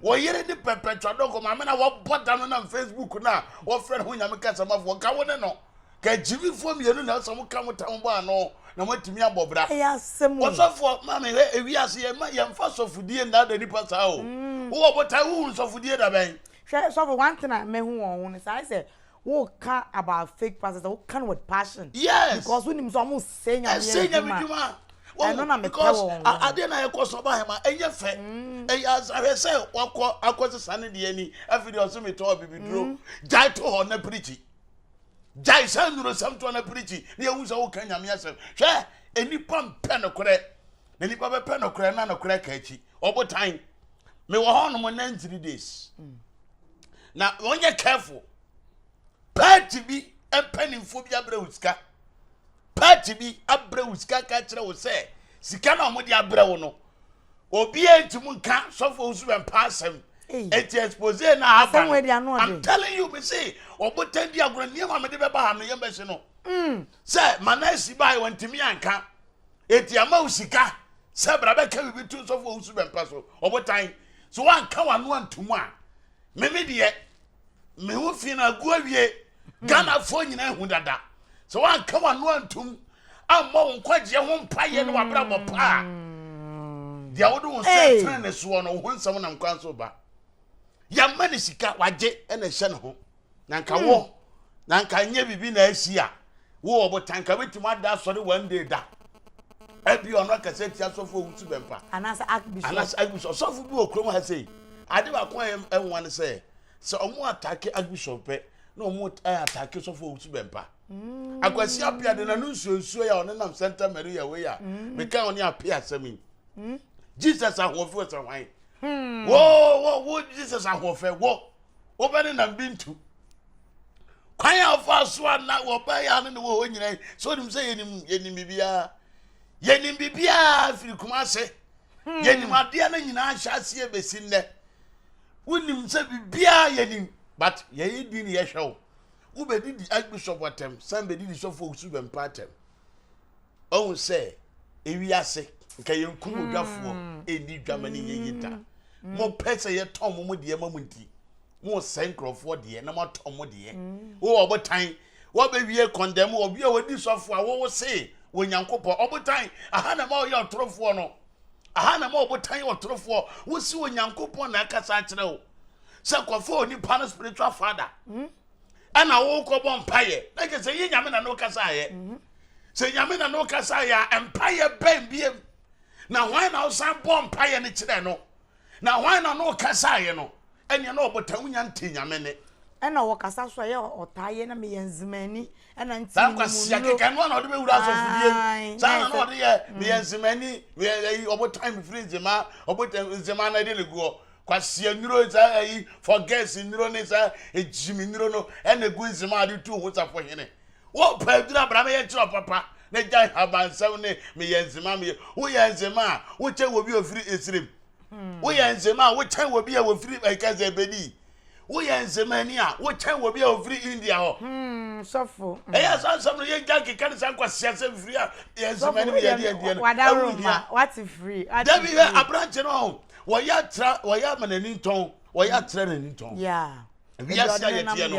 wɔ yere ne pɛpɛtwa dɔnkɔ maame na wɔbɔ da no nam Facebook na wɔfrɛ no ho nyame kasamafoɔ nka wo ne no Ka agyimifoɔ mmienu na ɛsɛ mo ka mo tam bɔ ano na moatumi abɔ bra. Ɛyɛ asɛm o. Ɔsɔfoɔ maame hwɛ ewiase yɛ ma yɛmfa sɔfodie nnaada nipa saa o. Mm. Wowɔ botae wohunu sɔfodie da bɛn? Hwɛ sɔfo one thing a mehu wɔn ho no saa sɛ woka about fake pastors woka no with passion. Yes. Because wonim sɛ ɔmo sɛ nyame adwuma. Ɛsɛ nyame adwuma. Ɛno na mepɛ wɔn ho. Adeɛ na ɛkɔ so ɔba hɛma ɛnyɛ fɛ. Mm. Ɛyɛ asahwɛ sɛ wakɔ akɔ sesa ne deɛ ni afei deɛ ɔsɛ metɔ bibiduro. Mm. Gyae to hɔ na pirikyi. Gyae saa nnurosɛm toa na pirikyi na yɛhu sɛ woka Nyame asɛm. Hwɛ, nnipa mpɛ nokorɛ, na nnipa bɛpɛ nokorɛ na nokorɛ ka akyi. Ɔbotan, mewɔ hɔ nom nɛ 3 days. Na wɔnyɛ careful. Party bi mpanimfoɔ bi abrɛ wo sika. Party bi abrɛ wo sika ka kyerɛ wo sɛ sika na wɔde abrɛ wo no obiara ntumi nka sɔfo owusu bɛmpa asɛm eti expose na aba no i'm telling you me se ɔbotan di agorɔ nneɛma mede bɛba ha no yɛn bɛhye no mm. sɛ manasi baa wɔntumi anka eti ama wo sika sɛ bra bɛka biribi to sɔfo owusu bɛmpa so ɔbotan so wanka wano antum a meme deɛ me ho fi no agu awie hmm. ghanafoɔ nyinaa hu dada sɛ woanka w'ano antom ammɔ wo nkwagyeɛ ho mpayɛ ne wabrabɔ pa a hmm. deɛ wode wo nsa tene ne soɔ no wo ho nsɛm nam kwan so ba yɛma ne sika wagye ɛna ɛhyɛ ne ho na nka wo hmm. na nka nyɛ biribi na asi a wo ɔbotan nka bɛtumi ada asɔre one day da ebi ɔno akasa tia sɔfo owusu bɛmpa anaasɛ archbishop anaasɛ archbishop sɔfo bi wɔ kurom ha sei ade baako a ɛnwa ne sɛ sɛ ɔmo atake archbishop pɛ na ɔmo atake sɔfo owusu bɛmpa mm. akwasi apia de n'ano nsuo nsuo yɛ a ɔne nam santa maria wei a mm. meka ɔne apia asɛm yi mm. jesus ahoɔfɛ wɔ sɛ hwan hmm. wo wo wo jesus ahoɔfɛ wo wobɛne nam bi ntu kwan a ɔfa so a na wɔba yɛ ano ne wɔ hɔ nyinaa sɛ onim sɛ yɛnim yɛnim biribiara yɛnim biribiara firi kuma ase hmm. yɛnim adeɛ no nyinaa hyɛ aseɛ bɛsi nnɛ wonim sɛ biribiara yɛnim but yɛyɛ di ne yɛhwɛ wo wobɛdidi archbishop atɛm san bɛdidi sɔfo owusu bɛmpa atɛm ɔhu sɛ ewiase nka yɛnkum odwafoɔ hmm. ɛnni dwama ne yɛyi da hmm. mopɛ sɛ yɛtɔn mo mo deɛ ma mo nti mosɛe nkurɔfoɔ deɛ na moatɔn mo deɛ mm. wowɔ ɔbotan wɔbɛwie kɔndɛm obi a wɔdi sɔfo a wowo se wɔ nyankopɔn ɔbotan aha na ma ɔyɛ ɔtorofoɔ no aha na ma ɔbotan yɛ ɔtorofoɔ wosi wɔ nyankopɔn na akasa akyerɛ wo sɛ kɔfa onipa no spiritual father mm. ɛna wokɔbɔ mpayɛ na kyɛ sɛ yɛ nyame na ne wokasa ayɛ mm-hmm. sɛ nyame na ne wokasa ayɛ a mpayɛ bɛn biem. Na hwan na wosan bɔ mpaeɛ no kyerɛ no? Na hwan na ɔne wo kasaeɛ no? Ɛnneɛ na ɔbotan wonya nte Nyame nne. Ɛna ɔkasa so a ɛyɛ ɔtaa yɛ na meyɛ nzemani ɛna nti Saa menim nkwasia nnuro. keka ɛno na ɔde bɛwura asɔfodie mu. Ae, Saa na na ayɛ na sɛ ɔde yɛ meyɛ nzemani meyɛ ayi ɔbotan mefiri nzema ɔbotan nzema na ɛde ne guɔ. Kwasia nnuro saa ayi forgets nnuro ne saa egyimi nnuro no ɛna egu nzema ade tu ho safohene. Wopɛ aduru a bra mɛyɛ nkyerɛ wo papa na gyae nhabansɛm ne meyɛ nzema meyɛ woyɛ nzema a wokyɛn wɔ bi a ofiri esirim woyɛ nzema a wokyɛn wɔ bi a wɔfiri ɛka sɛ bedi woyɛ nzema ni a wokyɛn wɔ bi a ofiri India hɔ hmm, sɔfo hmm. ɛyɛ saa nsɛm no yɛgya nkeka ne saa nkwasea sɛm firi a yɛ nzema ni yɛ deɛ deɛ no ɛwo hia wate firi dabi hwɛ aberante no wɔyɛ atra wɔyɛ ama n'ani ntɔn wɔyɛ atra n'ani ntɔn yeah Wiase a yɛteɛ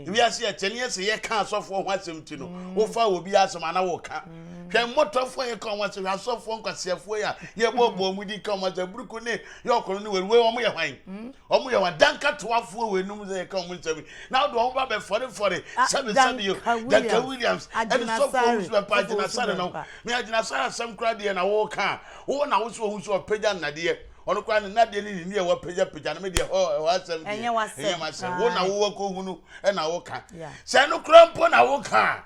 no, wiase a yɛteɛ no yɛ sɛ yɛka asɔfoɔ ho asɛm ti no, mm. wofa obi asɛm ana woka. Mm. Hwɛ mmɔtɔfoɔ a yɛka wɔn asɛm, hwɛ asɔfoɔ nkwaseafoɔ yi a yɛbɔbɔ wɔn din ka wɔn asɛm, buruku ne yɔkɔno ne wei wɔn yɛ hwan? Mm. Wɔn yɛ hwan? Dankatoafoɔ wei nom sɛ yɛka wɔn nsɛm yi. Na wode wɔn ba bɛfɔrefɔre ah, sɛbi sɛbi yo, Duncan Williams, ɛne sɔfoɔ wusu bɛmpa Agyina Sare no. Me Agyina Sare asɛm koraa deɛ na woka, wo na wo so wɔn so ɔpagya nnadeɛ. Ɔno koraa ne nnadeɛ ne ne ni a wapagyapagya no me deɛ hɔ ɛhɔ asɛm deɛ ɛnyɛ m'asɛm wo na wowɔ kɔhunu ɛna woka sɛ ɛno koraa mpo na woka a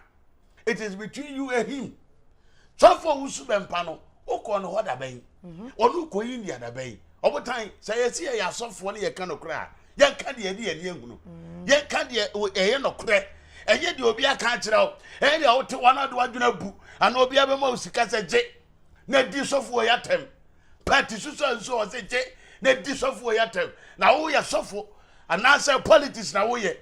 it is between you and him sɔfo a wosu bɛmpa no wokɔ no hɔ dabɛn mhm. ɔno kɔ India dabɛn ɔbotan sɛ yɛsi yɛyɛ asɔfoɔ ne yɛka nokorɛ a yɛnka deɛ ɛde yɛn ani ahunu mm. yɛnka deɛ ɛyɛ nokorɛ ɛnyɛ deɛ obi aka akyerɛ wo ɛnyɛ deɛ wote wɔn ade wadwene abu anaa obi abɛma wo sika sɛ gye na di sɔfo wɔ yɛ atɛm Pɛti susua nso ɔse gye na di sɔfo wɔ yɛtɛm na woyɛ sɔfo anaasɛ politics na woyɛ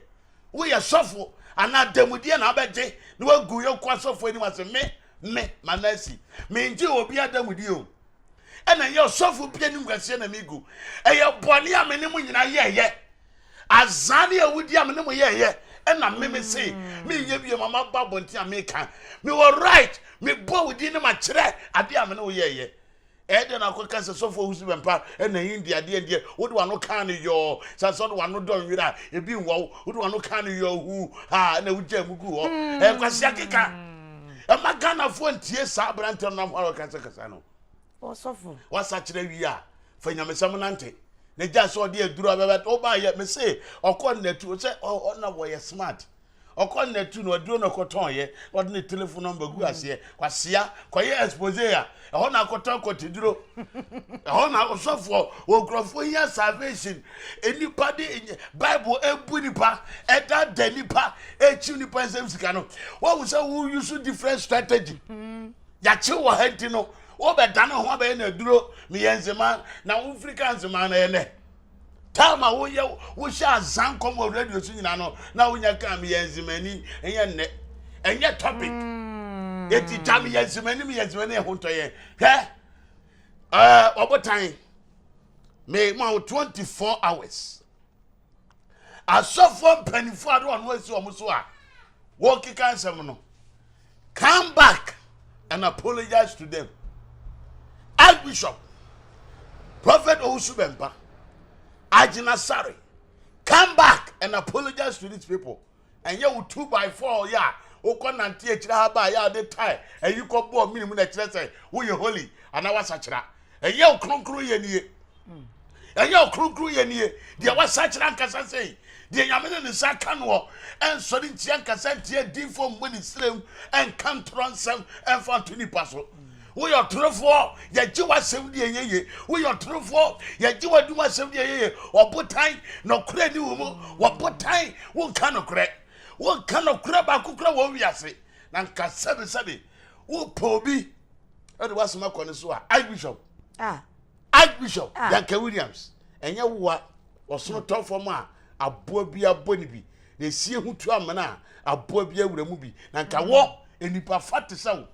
woyɛ sɔfo anaa dɛmudeɛ na abɛgye na wagu yɔnko asɔfo anim ase me me manasi mengye obi adamudeɛ o ɛna ɛyɛ ɔsɔfo bi anim kɛseɛ na megu ɛyɛ bɔne a me ne mo nyinaa yɛɛyɛ azaa ne awudi a me ne mo yɛɛyɛ ɛna me me se menyɛ bio ma maba abɔnten a meka mewɔ right mebɔ wo din ne makyerɛ adeɛ a me ne wo yɛɛyɛ Ɛyɛ dɛn na akɔka sɛ sɔfo owusu bɛmpa na India deɛ deɛ wode w'ano kaa no yɔɔ sane sɛ wode w'ano dɔ nwerɛ a ebi nwɔ wo wode w'ano kaa no yɔɔ huu ha na wogyaa mu guu hɔ ɛyɛ kwasia keka ɛma Ghanafoɔ ntie saa aberanteɛ no nam hɔ a ɔkasakasa no ɔsɔfo wasakyerɛ wie a fa nyamesɛm nante na gya sɛ ɔde aduro abɛbɛ wobaayɛ mese ɔkɔ nnatu sɛ ɔna wɔyɛ smart Ɔkɔ nnatu no aduro na ɔkɔtɔn yɛ na ɔde ne telephone number gu aseɛ kwasia kɔyɛ expose a ɛhɔ na akɔtɔn kɔteduro ɛhɔ na ɔsɔfoɔ wɔ nkurɔfoɔ hia salvation nipa de bible ebu nipa ɛdada nipa ekyi nipa nsɛm sika no wɔn sɛ wo use different strategy yakye wɔ ha nti no wɔbɛdane ho abɛyɛ na aduro meyɛ nzema na wofiri ka nzema na yɛ nɛ. Time a woyɛ wohyɛ azan kɔm wɔ radio so nyinaa no na wonya kaa meyɛ nzemani ɛnyɛ nnɛ ɛnyɛ topic mm. eti gya meyɛ nzemani meyɛ nzemani ɛho ntɔ yɛn hwɛ ɛɛ ɔbotan me ma wo 24 hours asɔfoɔ mpanimfoɔ a de wɔn asi wɔn so a wɔkeka nsɛm no come back and apologize to them archbishop prophet owusu bɛmpa agyina sare come back and apologize to these people ɛnyɛ wo two by four yɛ a wokɔ nante akyire ha ba yɛ a de tie ayi kɔ bɔɔ mini mu na ɛkyerɛ sɛ woyɛ holy anaa wasakyera ɛnyɛ wo kronkron yɛ nie ɛnyɛ ɔkronkron yɛ nie deɛ wasakyera ankasa sei deɛ nyame ne ne nsa ka noɔ ɛnsɔre ntia nkasa ntia difoɔ mmɔ ne srem ɛnka ntorɔ nsɛm ɛmfa nto nipa so woyɛ ɔtorofoɔ yɛgye w'asɛm deɛ ɛyɛ ye woyɛ ɔtorofoɔ yɛgye w'adum asɛm deɛ ɛyɛ ye ɔbotan nɔkorɛ ni wo mu wɔbotan wonka nɔkorɛ wonka nɔkorɛ baako kora wɔ wiase na nka sɛbesɛbe wopɛ obi ɛde w'asɛm akɔ ne so a archbishop ah. Archbishop ah. Duncan Williams ɛnyɛ woa ɔsono tɔ fam a aboa bi abɔ ne bi na esie ho tu amena a aboa bi awura mu bi na nka wɔ nipa fa te sɛ wo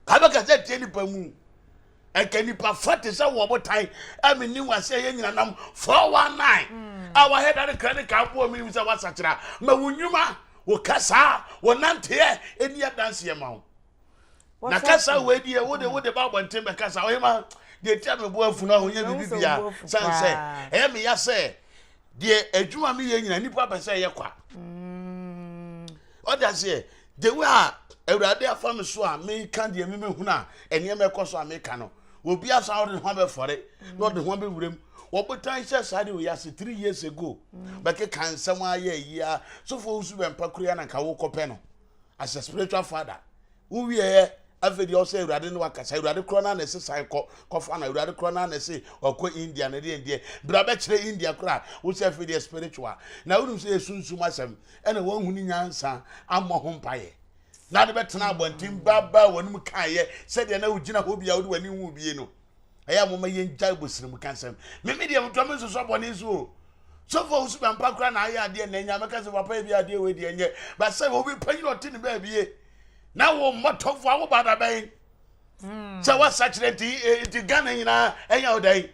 abɛka sɛ tie nipa mu nka nipa fa te sɛ wɔ botan ɛmi ni wase ɛyɛ nyina nam 419 mm. a wahɛ da ne kra ne ka aboa mi nim sɛ wasakyera ma wo nnwuma wo kasa wo nanteɛ ɛni adanseɛ ma wo na kasa wei deɛ wode wode ba abɔnten bɛkasa ɔyɛ deɛ tia me bo afu no ahonya biribi bia sane sɛ ɛyɛ meya sɛ deɛ adwuma meyɛ nyina nnipa pɛ sɛ ɛyɛ kwa mm. ɔde aseɛ the way a awurade afa me so a meka deɛ memehunu a ɛnneɛma ɛkɔ so a meka no. Obi asa ɔde ne ho abɛfɔre na ɔde ne ho abɛwura mu. Wɔbotan hyɛ saa de wei ase 3 years ago. Bɛkeka nsɛm ayɛ ayi a sɔfo nso bɛmpa kura na nka wokɔpɛ no as a spiritual father. Wowieɛ afei deɛ ɔsɛ awurade ne wakasa awurade korɔ no na ɛse san kɔ kɔfa no awurade korɔ no na ɛse ɔkɔ India na deɛ deɛ bra bɛkyerɛ India koraa wo sɛ afei deɛ spiritual na wonim sɛ yɛ sunsum asɛm ɛna wɔnhu ne nyansa ammɔ ho mpaeɛ na de bɛtena abɔnten baabaa w'anom kaeɛ sɛdeɛ na wogyina hɔ bi a wode w'ani hu bie no ɛyɛ a moma yɛngyae bɔsirimu ka nsɛm meme deɛ metɔ me nsosɔ bɔne so o sɔfo a wosu bɛmpa koraa na ayɛ adeɛ na anya mɛka sɛ papa bi adeɛ wei deɛ nyɛ ba sɛ obi panyin ɔte ne baabie na wo mmɔtɔfo a wo ba da bɛn sɛ woasakyerɛ nti e, nti Ghana nyinaa ɛnyɛ wo dɛn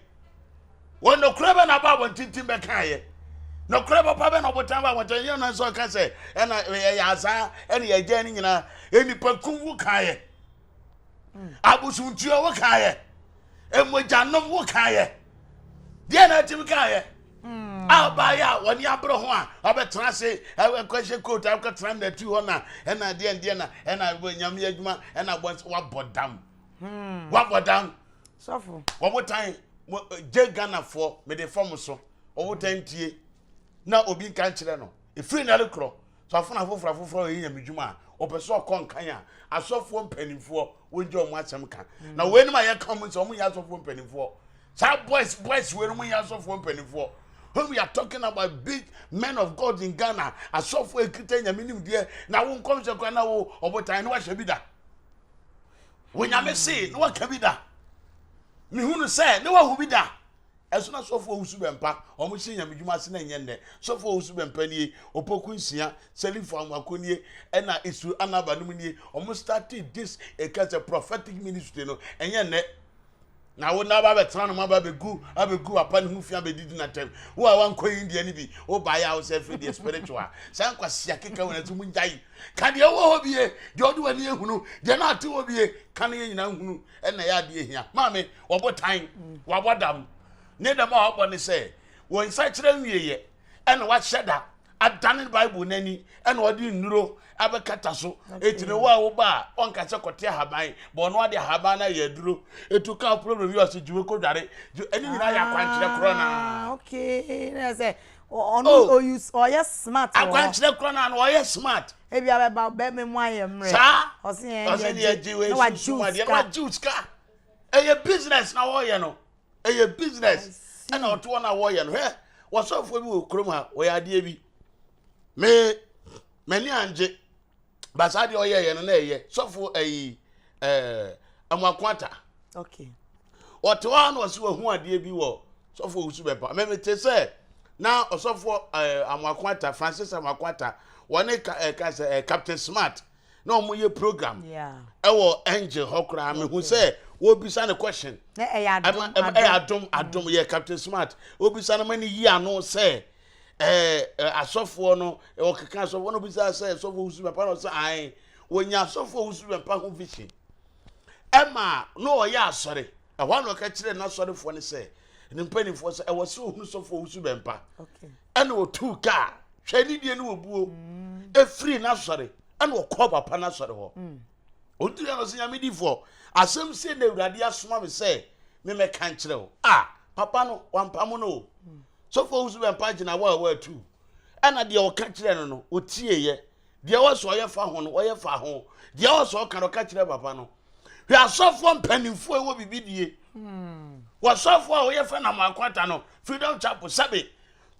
wɔ nɔkorɛ bɛ na aba abɔntintin bɛkaeɛ nɔkorɛ papa bɛ na ɔbotan ba abɔnten yɛ no nso ɔka sɛ ɛna ɛyɛ azaa ɛne yɛgya no nyinaa nnipa kum wo kaeɛ abosomtuo wo kaeɛ mmogyanom wo kaeɛ deɛ na atumi kaeɛ a ɔbaeɛ a wɔne abere ho a ɔbɛtena ase ɛkɔhyɛ coat akɔtena nnatu hɔ na ɛna deɛ deɛ na ɛna nyame adwuma ɛna bɔ wabɔ dam wabɔ dam sɔfo wɔbotan gye Ghanafoɔ mede fam so wɔbotan tie na obi nka nkyerɛ no ɛfiri na rekorɔ so afona afoforɔ afoforɔ yɛ nyame dwuma a ɔpɛ sɛ ɔkɔ nkan a asɔfoɔ mpanimfoɔ wɔngye wɔn asɛm ka na weinom a yɛka wɔn sɛ wɔn nyɛ asɔfoɔ mpanimfoɔ saa boys boys weinom nyɛ asɔfoɔ mpanimfoɔ when we are talking about big men of God in Ghana asɔfoɔ ekita nyame nimdeɛ na wo nkɔmhyɛ kora na wo ɔbotan na wahyɛ bi da wo nyame se na waka bi da mehunu sɛ na wahu bi da ɛso na sɔfo owusu bɛmpa wɔn hyɛ nyame dwuma ase na ɛnyɛ nnɛ sɔfo owusu bɛmpa nie opoku nsia sɛlifo anwako nie ɛna isu anaba nom nie wɔn started this ɛka sɛ prophetic ministry no ɛnyɛ nnɛ na wo na aba abɛtena no mu aba abɛgu abɛgu papa ne ho fi abɛdidi n'atɛm wo a wankɔ India no bi wo baeɛ a wo sɛ afei deɛ spiritual saa nkwasia keka wɔ n'ati mu ngyae ka deɛ wɔ hɔ bie deɛ ɔde w'ani ehunu deɛ na ate hɔ bie ka no yɛ nyinaa nhunu ɛna ɛyɛ adeɛ hia maame wɔbɔ tan wabɔ dam ne dam a wɔbɔ ne sɛ wɔn nsa kyerɛ nwieɛ ɛna wahyɛ da adane Bible no ani ɛna ɔde nnuro abɛkata so eti ne wo a woba a ɔnka sɛ kɔte ahaban bɔ ɔno ade ahaban no ayɛ aduro etu ka problem yi ɔsɛ gyiwe kɔ dware ɛne nyinaa yɛ akwankyerɛ korɔ naa. Ah, okay na sɛ ɔno oh. ɔyɛ smart wɔ hɔ akwankyerɛ korɔ naa no ɔyɛ smart. Ebi abɛba bɛrima mu ayɛ mmerɛ. Saa ɔsɛ yɛn ɔsɛ deɛ gye na wagye wo sika na wagye wo sika ɛyɛ business na wɔyɛ no ɛyɛ business ɛna ɔto wɔn a wɔyɛ no hwɛ wɔsɔfoɔ bi wɔ kurom ha wɔyɛ adeɛ bi me m'ani angye basaa deɛ ɔyɛ yɛ no na ɛyɛ sɔfo ɛyi ɛɛ amuakoata okay ɔte hɔ a na ɔsi wɔn ho adeɛ bi wɔ sɔfo owusu bɛpa mɛmɛ te sɛ na ɔsɔfo ɛɛ amuakoata Francis amuakoata wɔne ka ɛɛ ka sɛ ɛɛ Captain Smart na wɔn yɛ program ɛwɔ angel hɔ koraa mehu sɛ wɔbisa no question ɛyɛ adom adom yɛ Captain Smart wɔbisa no ma ne yi ano sɛ ɛɛ asɔfoɔ no ɔkeka asɔfoɔ no bisa sɛ asɔfoɔ wusu bɛmpa na ɔsɛ ae wɔnya asɔfoɔ wusu bɛmpa ho vision ɛma na ɔyɛ asɔre ɛhɔ na ɔka kyerɛ n'asɔrefoɔ no sɛ ne mpanimfoɔ sɛ ɛwɔ sɛ ohunu sɔfoɔ wusu bɛmpa ɛna ɔtuu kaa hwɛ ne deɛ ne wɔbuo ɛfiri n'asɔre ɛna ɔkɔɔ papa n'asɔre hɔ ɔduru yɛ no sɛ nyame difoɔ asɛm sei na awurade asoma me sɛ memɛka nkyerɛ wo a papa no wampamo no o sɔfoɔ wusu bɛmpa gyina hɔ a wɔatu ɛna deɛ ɔka kyerɛ no no ɔtieeɛ deɛ ɔwɔ sɛ ɔyɛ fa ho no ɔyɛ fa ho deɛ ɔwɔ sɛ ɔka no ɔka kyerɛ papa no hwɛ asɔfoɔ mpanimfoɔ ɛwɔ biribi die wɔsɔfoɔ a wɔyɛ fɛ na mo akwata no freedom chapel sɛbe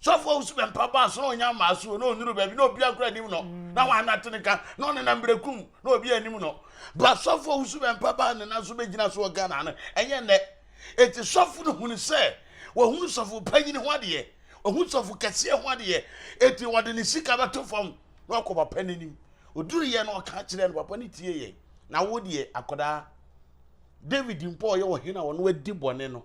sɔfo owusu bɛmpa baa so na ɔnya mmaa so na ɔnuru baabi na obi akora anim no na wɔn anate ne ka na ɔnenam berekum na obi anim no ba sɔfo owusu bɛmpa baa ne nan so bɛgyina so wɔ Ghana no ɛnyɛ nnɛ eti sɔfo no hunu sɛ wɔhunu sɔfo panyin ho adeɛ ɔhu sɔfo kɛseɛ ho adeɛ eti wɔde ne sika bɛto fam na ɔkɔ papa n'anim oduru yɛ na ɔka kyerɛ no papa no tie yɛ na wo deɛ akɔdaa David mpo ɔyɛ ɔhene a ɔno adi bɔne no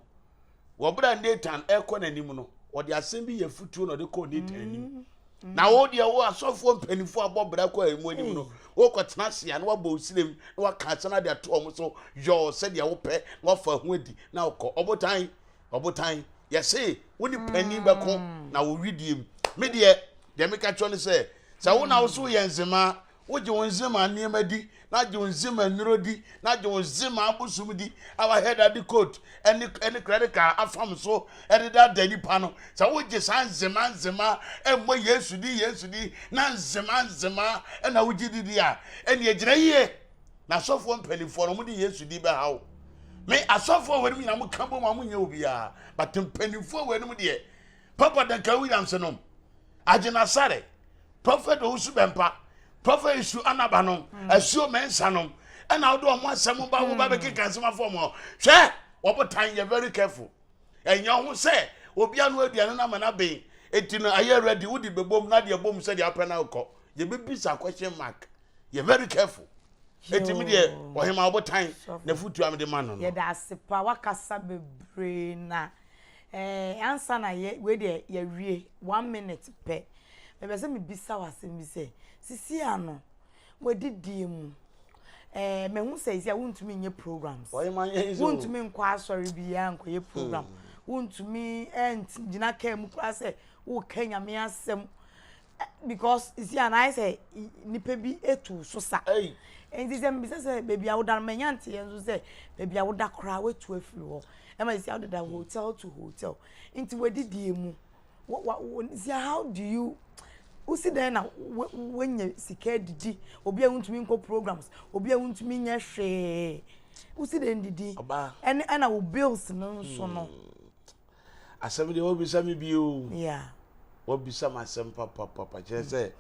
Wɔ berɛ a Natan rekɔ n'anim no, ɔde asɛm bi yɛ afutuo na ɔde kɔɔ Natan anim. Mm. Na wo deɛ wo asɔfoɔ mpanimfoɔ abɔ bra kɔ ɛmu anim no, wokɔtena ase a na wabɔ wo sirem na waka asɛm ade ato wɔn so yɔɔ sɛdeɛ wopɛ na wafa ho adi na wokɔ. Ɔbotan, ɔbotan, yɛse wo ne panin bɛko mm. na wo widie mu. Me deɛ, deɛ meka kyerɛ ne sɛ, sɛ wo na wo so yɛ nzemaa. Wogye wo nzema nneɛma di, na agye wo nzema nnuro di, na agye wo nzema abosom di, a wahɛ da de coat ne ne credit card afam so de daadaa nipa no. Sɛ wogye saa nzema nzema mmɔ Yesu di Yesu di na nzema nzema na wogye di di a, ɛnneɛ gyina yie. Na asɔfoɔ mpanimfoɔ no wɔde Yesu di bɛha wo. Me asɔfoɔ a wɔnom nyinaa mo ka bom a monyɛ obiara, but mpanimfoɔ a wɔnom deɛ, Papa Duncan Williams nom, Agyinasare, Prophet Owusu Bɛmpa, Prophet Isu Anaba nom, mm. Asuo Mɛnsa nom, ɛna wode ɔmo asɛm ba wo ba mm. bɛkeka nsɛm afɔ ɔmo hwɛ wɔbotan yɛ very careful ɛnyɛ ho sɛ obi ano aduane no ama no aben eti no ayɛ ready wode bɛbom na deɛ bom sɛdeɛ apɛ na wokɔ yɛbɛbisa question mark yɛ very careful eti mi deɛ ɔhema ɔbotan na futu a mede ma no no. Yɛda ase pa wakasa bebree na Eh, ansa na yɛ wei deɛ yɛawie one minute pɛ mepɛ sɛ mebisa wo asɛm bi sɛ sisi ano w'adidie mu eh, mahu sɛ sisi a wontumi nyɛ programs wontumi nkɔ asɔre biara nkɔyɛ program hmm. wontumi eh, gyina kaa mu koraa sɛ woka nyame asɛm because you see and ayɛ sɛ nipa bi etu so sa nti sɛ mbisa sɛ beebi a woda no manya nteɛ nso sɛ beebi a woda koraa woatu afiri hɔ ɛma sisi a wodeda hotel to hotel nti wadidie mu wa wa si how do you wosi dɛn na wonya sika adidi obi a wontumi nkɔ programs obi a wontumi nyɛ hwee wosi dɛn didi ɛne ɛna wo bills no nso no. Hmm. Asɛm deɛ wabisa me bio. Yeah. Wabisa me asɛm papapapa kyerɛ sɛ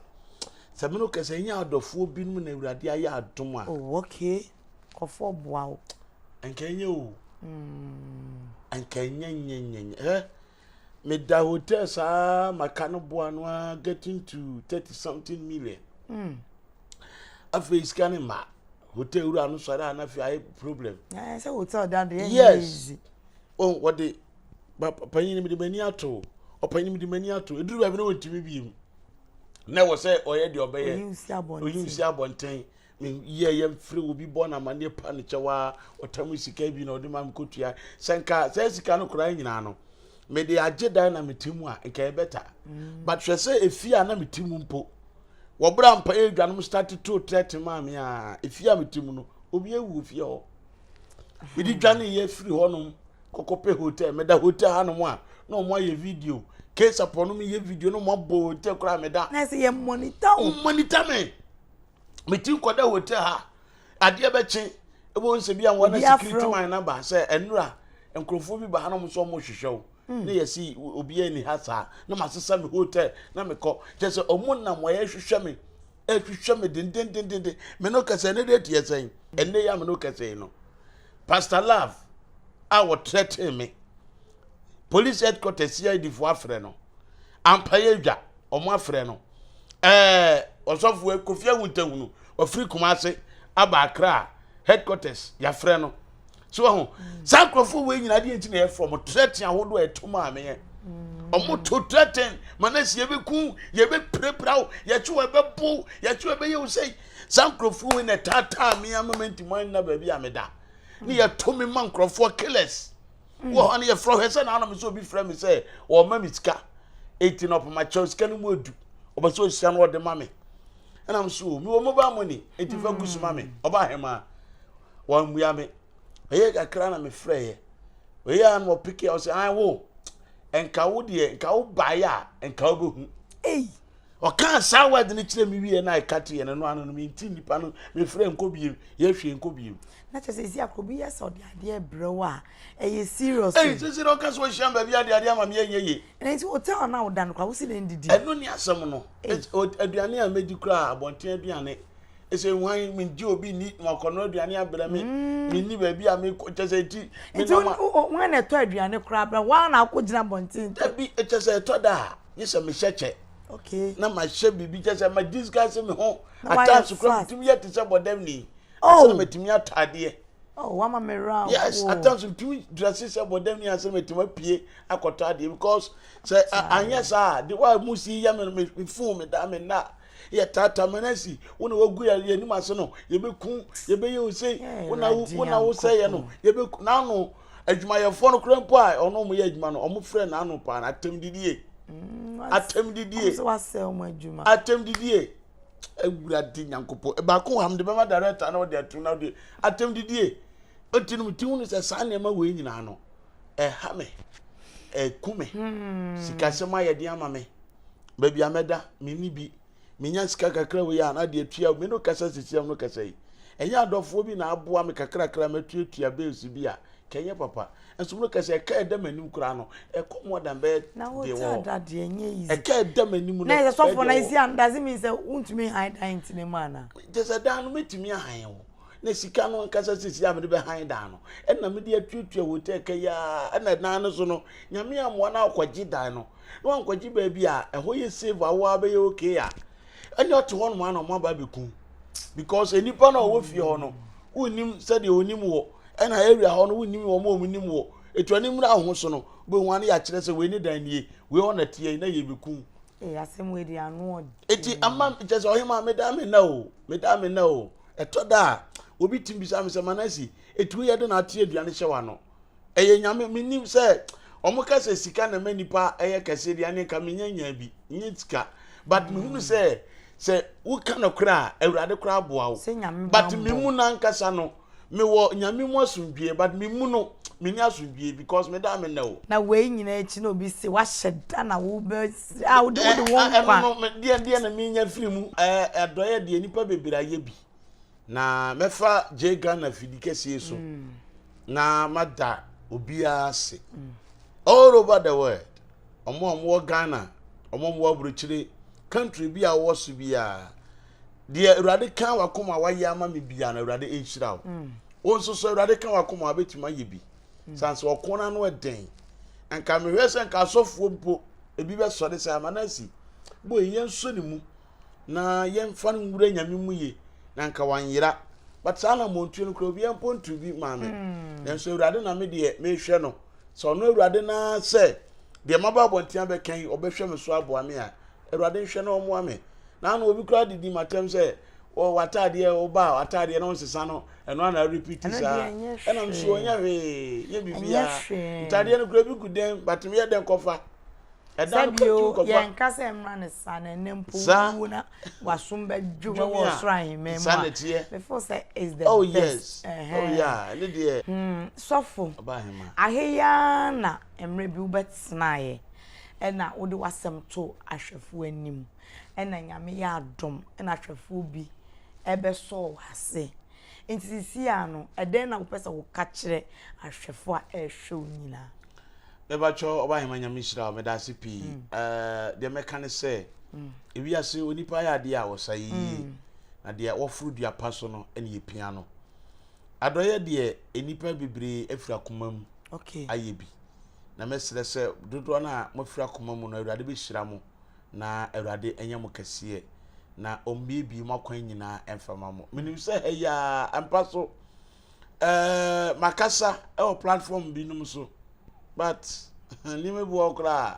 sɛ me no kɛsɛ nyɛ adɔfoɔ binom na awurade ayɛ adom a. Oh okay. Kɔfoɔ boa wo. Nka ɛnyɛ o. Mm. Nka ɛnyɛ nyɛ nyɛ nyɛ. Hɛ meda hotel saa maka no boa no a getting to 30 something million. Mm. Afei sika ne ma hotel wura no sɔre a na afei ayɛ problem. Ɛɛ sɛ hotel da deɛ ɛnyɛ yes. easy. Oh, wɔde panyin mi de m'ani ato ɔpanyin mi de m'ani ato eduru baabi na wɔntumi biem na ɛwɔ sɛ ɔyɛ deɛ ɔbɛyɛ oyi nsi abɔnten me yɛ yɛ mfiri obi bɔ na amaneɛ pa ne kyɛw a ɔtam sika bi na ɔde ma me kɔtua sɛ nka sɛ sika no koraa nyinaa no mede agye dan na mete mu a nka ɛbɛta mm. but hwɛ sɛ efie a na mete mu mpo wɔbrɛ mpa yɛ adwanom start to trɛte maa me a efie a mete mu no obi awu ofie hɔ mede dwaneeɛ firi hɔnom kɔkɔpɛ hotel meda hotel hanom a na wɔn ayɛ video kesapɔ no meyɛ video na wɔn abɔ hotel koraa meda. Na ɛsɛ yɛ monitor o. Monitor me meti nkɔda hotel ha adeɛ bɛkye ɛbɛn sɛ bi a wɔn na security man na ba sɛ ɛnura nkurɔfoɔ bi ba ha na wɔn nso wɔn hwehwɛ o hmm. ne yɛsi obi ani ha saa na ma sesa me hotel na mekɔ kyɛ sɛ wɔn nam wɔyɛ hwehwɛ me. ɛhwehwɛ me dendendenden me no kɛsɛ ne deɛ teɛ sɛn ɛnɛ yi a me no kɛsɛ yi no pastor love a wɔtrɛtee me police headquarters cid foɔ afrɛ no ampayɛ dwa wɔn afrɛ no ɛɛ ɔsɔfo kofi ahuntahunu ɔfiri kumase aba akra headquarters yɛafrɛ no so ho saa nkurɔfoɔ wei nyinaa deɛ nti na yɛfrɛ ɔmo trɛten ahodoɔ a ɛto maa meɛ ɔmo to trɛten ma no asi yɛbɛku yɛbɛpirapira wo yɛkye wɔ ɛbɛbo yɛkye wɔ ɛbɛyɛ wo sɛi saa nkurɔfoɔ wei na ɛtaataa me ama mantimi anna baabi a meda ne yɛto me ma nkurɔfoɔ killers wɔ hɔ no yɛfrɛ hwɛ sɛ naanɔ me sɛ obi frɛ me sɛ ɔma me sika enti na ɔpamakyɛw sika no mu adu ɔbɛ sɛ ɔhyia no ɔde ma me ɛnam so mewɔ mobile money enti fa gu so ma me ɔba ahema wɔammua me ɛyɛ kakra na mefrɛeɛ ɛyɛ a na ɔpeke a ɔsɛ an wo nka wo deɛ nka wo baeɛ a nka wobɛhu ɔkaa saa word no kyerɛ me wieɛ na ɛka teɛ no no ano no menti nnipa no mefrɛ nkɔ biem yɛhwɛ nkɔ biem na kyerɛ sɛ ɛsi akoro bi yɛ sɛ ɔde adeɛ brɛ wo a ɛyɛ serious ɛyi sɛ sɛ ɔka sɛ ɔhyia baabi ade adeɛ ama me yɛnyɛ yie ɛnti nti hotel na woda no koraa wosi na ndidi ɛno ne asɛm no aduane a mɛdi koraa abɔnten aduane ɛsɛ hwan mengye obi nni na wakɔnoa aduane abrɛ me mm. menni baabi a mekɔ kyɛ sɛ ɛti nti hwan na ɛtɔ aduane koraa brɛ hwan na akɔgyina bɔnten dabi kyɛ sɛ ɛtɔ da a nye sɛ mehyɛ kyɛ okay. na mahyɛ biribi kyɛ sɛ ma disguise me ho ataaso koraa metumi yɛ te sɛ bɔdam ni oh. asɛ na matumi atɔ adeɛ Oh, wama me ra. Yes, at times metumi dress sɛ bɔdam ni asɛ matumi apue akɔtɔ adeɛ because sɛ anyɛ saa de wa mu si yɛ me me phone me da me nna yɛ taataa manasi wo na wagu yɛ yɛ anim ase no yɛbɛku yɛbɛyɛ wo sei wo na wo na wo sɛ yɛ no yɛbɛku n'ano adwumayɛfoɔ no koraa mpo a ɔno ɔmo yɛ adwuma no ɔmo frɛ n'ano paa na atɛm didie mm, atɛm didie atɛm didie. Awurade Nyankopɔn, baako wɔ ha mede bɛma director na ɔde atum na ɔde atɛm didie. Enti no mete hunu sɛ saa nneɛma wei nyinaa no, ɛha me, ɛku me. Hmm. Sikasɛm ayɛ den ama me. Baabi a mɛda, menni bi. Menya sika kakra wei a na de atua. Me no kasa sisi am no kasa yi. Ɛnyɛ adɔfoɔ bi na aboa me kakrakra matuatua bills bi a, kɛnyɛ papa. Nso me no kasa ɛka ɛda m'anim koraa no, ɛkɔ more than bɛyɛ deɛ wɔ hɔ. Ɛka ɛda m'anim no. Na ɛsɛ sɔfo na esi an does it mean sɛ wontumi han dan ntena mu ana? Kyɛ sɛ dan no mɛtumi ahan o. Na sika no ankasa sisi a mede bɛhan dan no, ɛna mede atuatua hotel ka yi ara, ɛna dan no so no, Nyame ammoa na akɔgye dan no, na wankɔgye baabi a ɛhɔ yɛ safe a woa bɛyɛ okay a, ɛne ɔte hɔ nom a na ɔmo aba abɛku. Because nnipa no a ɔwɔ fie hɔ no, wonnim sɛdeɛ onim wɔ, ɛna area hɔ no wonnim wɔn a wɔn nim wɔ. Etu ani mmra ho so no, wobɛhu ano yɛakyerɛ sɛ wei ne dan nie, wei hɔ na teɛ yi, na yɛbɛku. Ee, asɛm wei deɛ ano ɔden. Eti ama kyɛ sɛ ɔhema meda me nna o, meda me nna o. Ɛtɔ da a, obi tumi bisa me sɛ, Manasi, eti woyɛ dɛn na ate aduane hyɛ w'ano? Ɛyɛ Nyame, menim sɛ wɔn ka sɛ sika na ɛma nipa ɛyɛ kɛse deɛ ɛne nka menya nyaa bi, nyɛ sika. But mehunu sɛ, sɛ woka nokorɛ a, Awurade koraa boa wo. But me mu no ankasa no, mewɔ Nyame mu asomdwie, but me mu no, menni asomdwie because meda a menna o. Na wei nyinaa akyi na obi se wahyɛ da na wobɛ a wode wode wo nkwa. Ɛno no, deɛ deɛ na menya firi mu. Ɛɛ adɔeɛ deɛ nipa bebree ayɛ bi. Na mɛfa J Ghana fidi kɛseɛ so na mada obiara ase. All over the world, wɔn a wɔwɔ Ghana, wɔn a wɔwɔ aburokyire, country bi a wɔwɔ so biara, deɛ Awurade ka wakoma wayɛ ama me biara no, Awurade nhyira wo. Wo nso so Awurade ka wakoma wabɛtumi ayɛ bi. San sɛ ɔko no ano ɛden. Nka mehwɛ sɛ nka asɔfoɔ mpo ebi bɛsɔre sɛ ama no asi. Boy, yɛnsɔ ne mu na yɛmfa no nwura Nyame mu ye na nka wanyera. But saa na mmontuo no koraa obiara mpo ntu bi maa me. Nanso Awurade na me deɛ mehwɛ no. Sɛ ɔno Awurade no ara sɛ deɛ maba abɔnten abɛka yi ɔbɛhwɛ me so aboa me a, Awurade nhwɛ na ɔmmoa me. Na ano obi koraa didi m'atɛm sɛ wɔ w'ataadeɛ woba a w'ataadeɛ na wonsesa no ɛno ana repeat saa. Ɛna nso ɔnyɛ hwee nyɛ biribiara. Ntaadeɛ no koraa bi gu dɛm but meyɛ dɛn kɔfa. Sɛbio yɛnka sɛ mmra ne saa na ɛnɛ mpo wuwu na wasom bɛdwo wɔ ɔsoro ahemman mu a mefo sɛ is the oh, best. Yes. Oh yeah, ɛne deɛ. Hmm, sɔfo, ahe ya na mmerɛ bi wobɛtenaeɛ ɛna wode w'asɛm to ahwɛfoɔ anim ɛna Nyame yɛ adom ɛna ahwɛfoɔ bi ɛbɛsɔɔ w'ase nti sisi a no ɛdɛn na wopɛ sɛ woka kyerɛ ahwɛfoɔ a ɛrehwɛ wo nyinaa? Mebakyɛ Ɔbahema Nyame nhyira wo medase pii ɛɛ deɛ mɛka ne sɛ ewiase onipa yɛ adeɛ a ɔsa yɛ yie na deɛ wɔforo dua pa so no ɛna yɛpia no adɔyɛ deɛ nnipa bebree afiri akoma mu ayɛ bi na mɛsrɛ sɛ dodoɔ no a moafiri akoma mu no Awurade bɛhyira mo na Awurade ɛnyɛ mo kɛseɛ na ɔmmiebie mo akwan nyinaa ɛmfa ma mo menim sɛ ha yi a ɛmpa so Ɛɛ makasa wɔ platform binom so but nneɛma bi wɔ hɔ koraa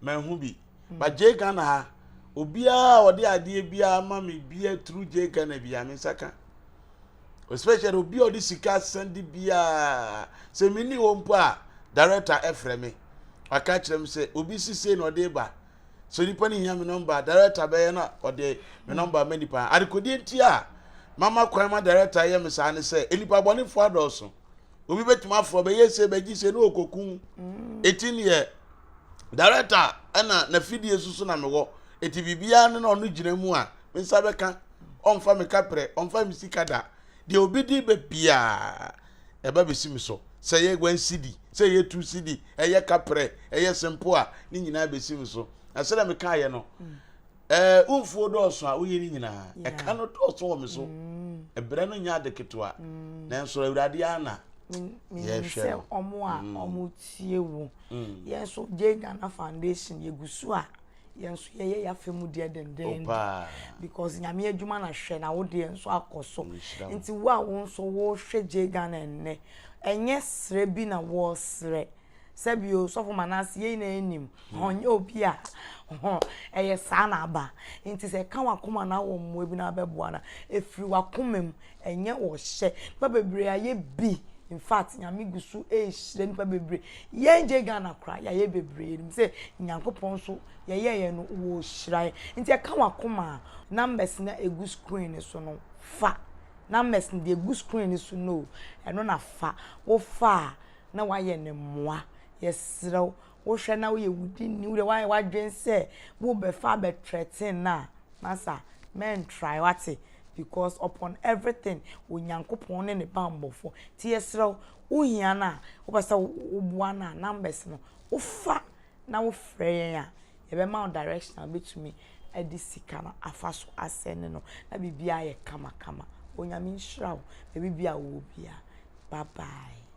manhu bi. But J Ghana ha obiara a ɔde adeɛ biara ma me bia through J Ghana biara me nsa ka. Especially obi a ɔde sika sɛnde biara sɛ menni hɔ mpo a director ɛfrɛ me. Waka kyerɛ me sɛ obi sisei na ɔde ba. Sɛ nipa no hia me nɔmba a, director bɛyɛ na ɔde me nɔmba ama nipa. Adekodeɛ nti a mama kwan ma director yɛ me saa ne sɛ, nnipa bɔnefoɔ adɔɔso. Obi bɛtumi afrɛ bɛyɛ se bɛgye se ne ɔkɔkum. Eti neɛ director ɛna n'afidie so so na mewɔ. Eti biribiara no na ɔno gyina mu a, me nsa bɛka. Ɔmfa me kaprɛ, ɔmfa me sika da. Deɛ obi de bɛ biara ɛba bɛsi me so. Sɛ ɛyɛ one cedi, sɛ ɛyɛ two cedi, ɛyɛ kaprɛ, ɛyɛ sempo a, ne nyinaa bɛsi me so. Na sɛdeɛ mekaeɛ no, ɛɛ wo mfuo dɔɔso a woyɛ ne nyinaa, ɛka no dɔɔso wɔ me so. Ɛbrɛ no nyɛ ade ketewa, nanso Awurade ara na Menim yɛhwɛ sɛ no. wɔn a wɔtie wo, yɛn nso Jay Ghana Foundation yɛgu so a yɛn nso yɛyɛ yɛafa mu deɛ dendenden because nyame adwuma na hwɛ na wo deɛ nso akɔ so nti wo a wo nso wohwɛ J Ghana nnɛ ɛnyɛ srɛ bi na wɔresrɛ sɛbio sɔfo Manase yɛn nyinaa nim ɔnyɛ obi a ɛyɛ saa na aba nti sɛ ɛka wakoma na wɔ mmoa bi na abɛboa na ɛfiri wakoma mu ɛnyɛ ɔhyɛ nipa bebree ayɛ bi. In fact, Nyame gu so rehyira nnipa bebree. Yɛn gye Ghana koraa, yɛayɛ bebree. Yɛnim sɛ Nyankopɔn nso yɛyɛeɛ no, wɔrehyira yɛn. Nti ɛka w'akoma a, numbers no a ɛgu screen no so no, fa. Numbers no deɛ ɛgu screen no so no o, ɛno na fa. Wofa a, na woayɛ no mmoa. Yɛsrɛ wo, wohwɛ na woyɛ wudini, wodeɛ woayɛ w'adwene sɛ wobɛfa abɛ threaten no a, masa, mɛntry, wate? Because upon everything, Onyankopɔn ne ne banbɔfoɔ. Nti yɛsrɛ wo, wohia no a, wopɛ sɛ woboa no a, numbers no, wofa na wofrɛ yɛn a, yɛbɛma wo direction a wobɛtumi de sika no afa so asɛne no na biribiara ayɛ kamakama. Onyame nhyira wo baabi biara a wowɔ biara. Bye bye.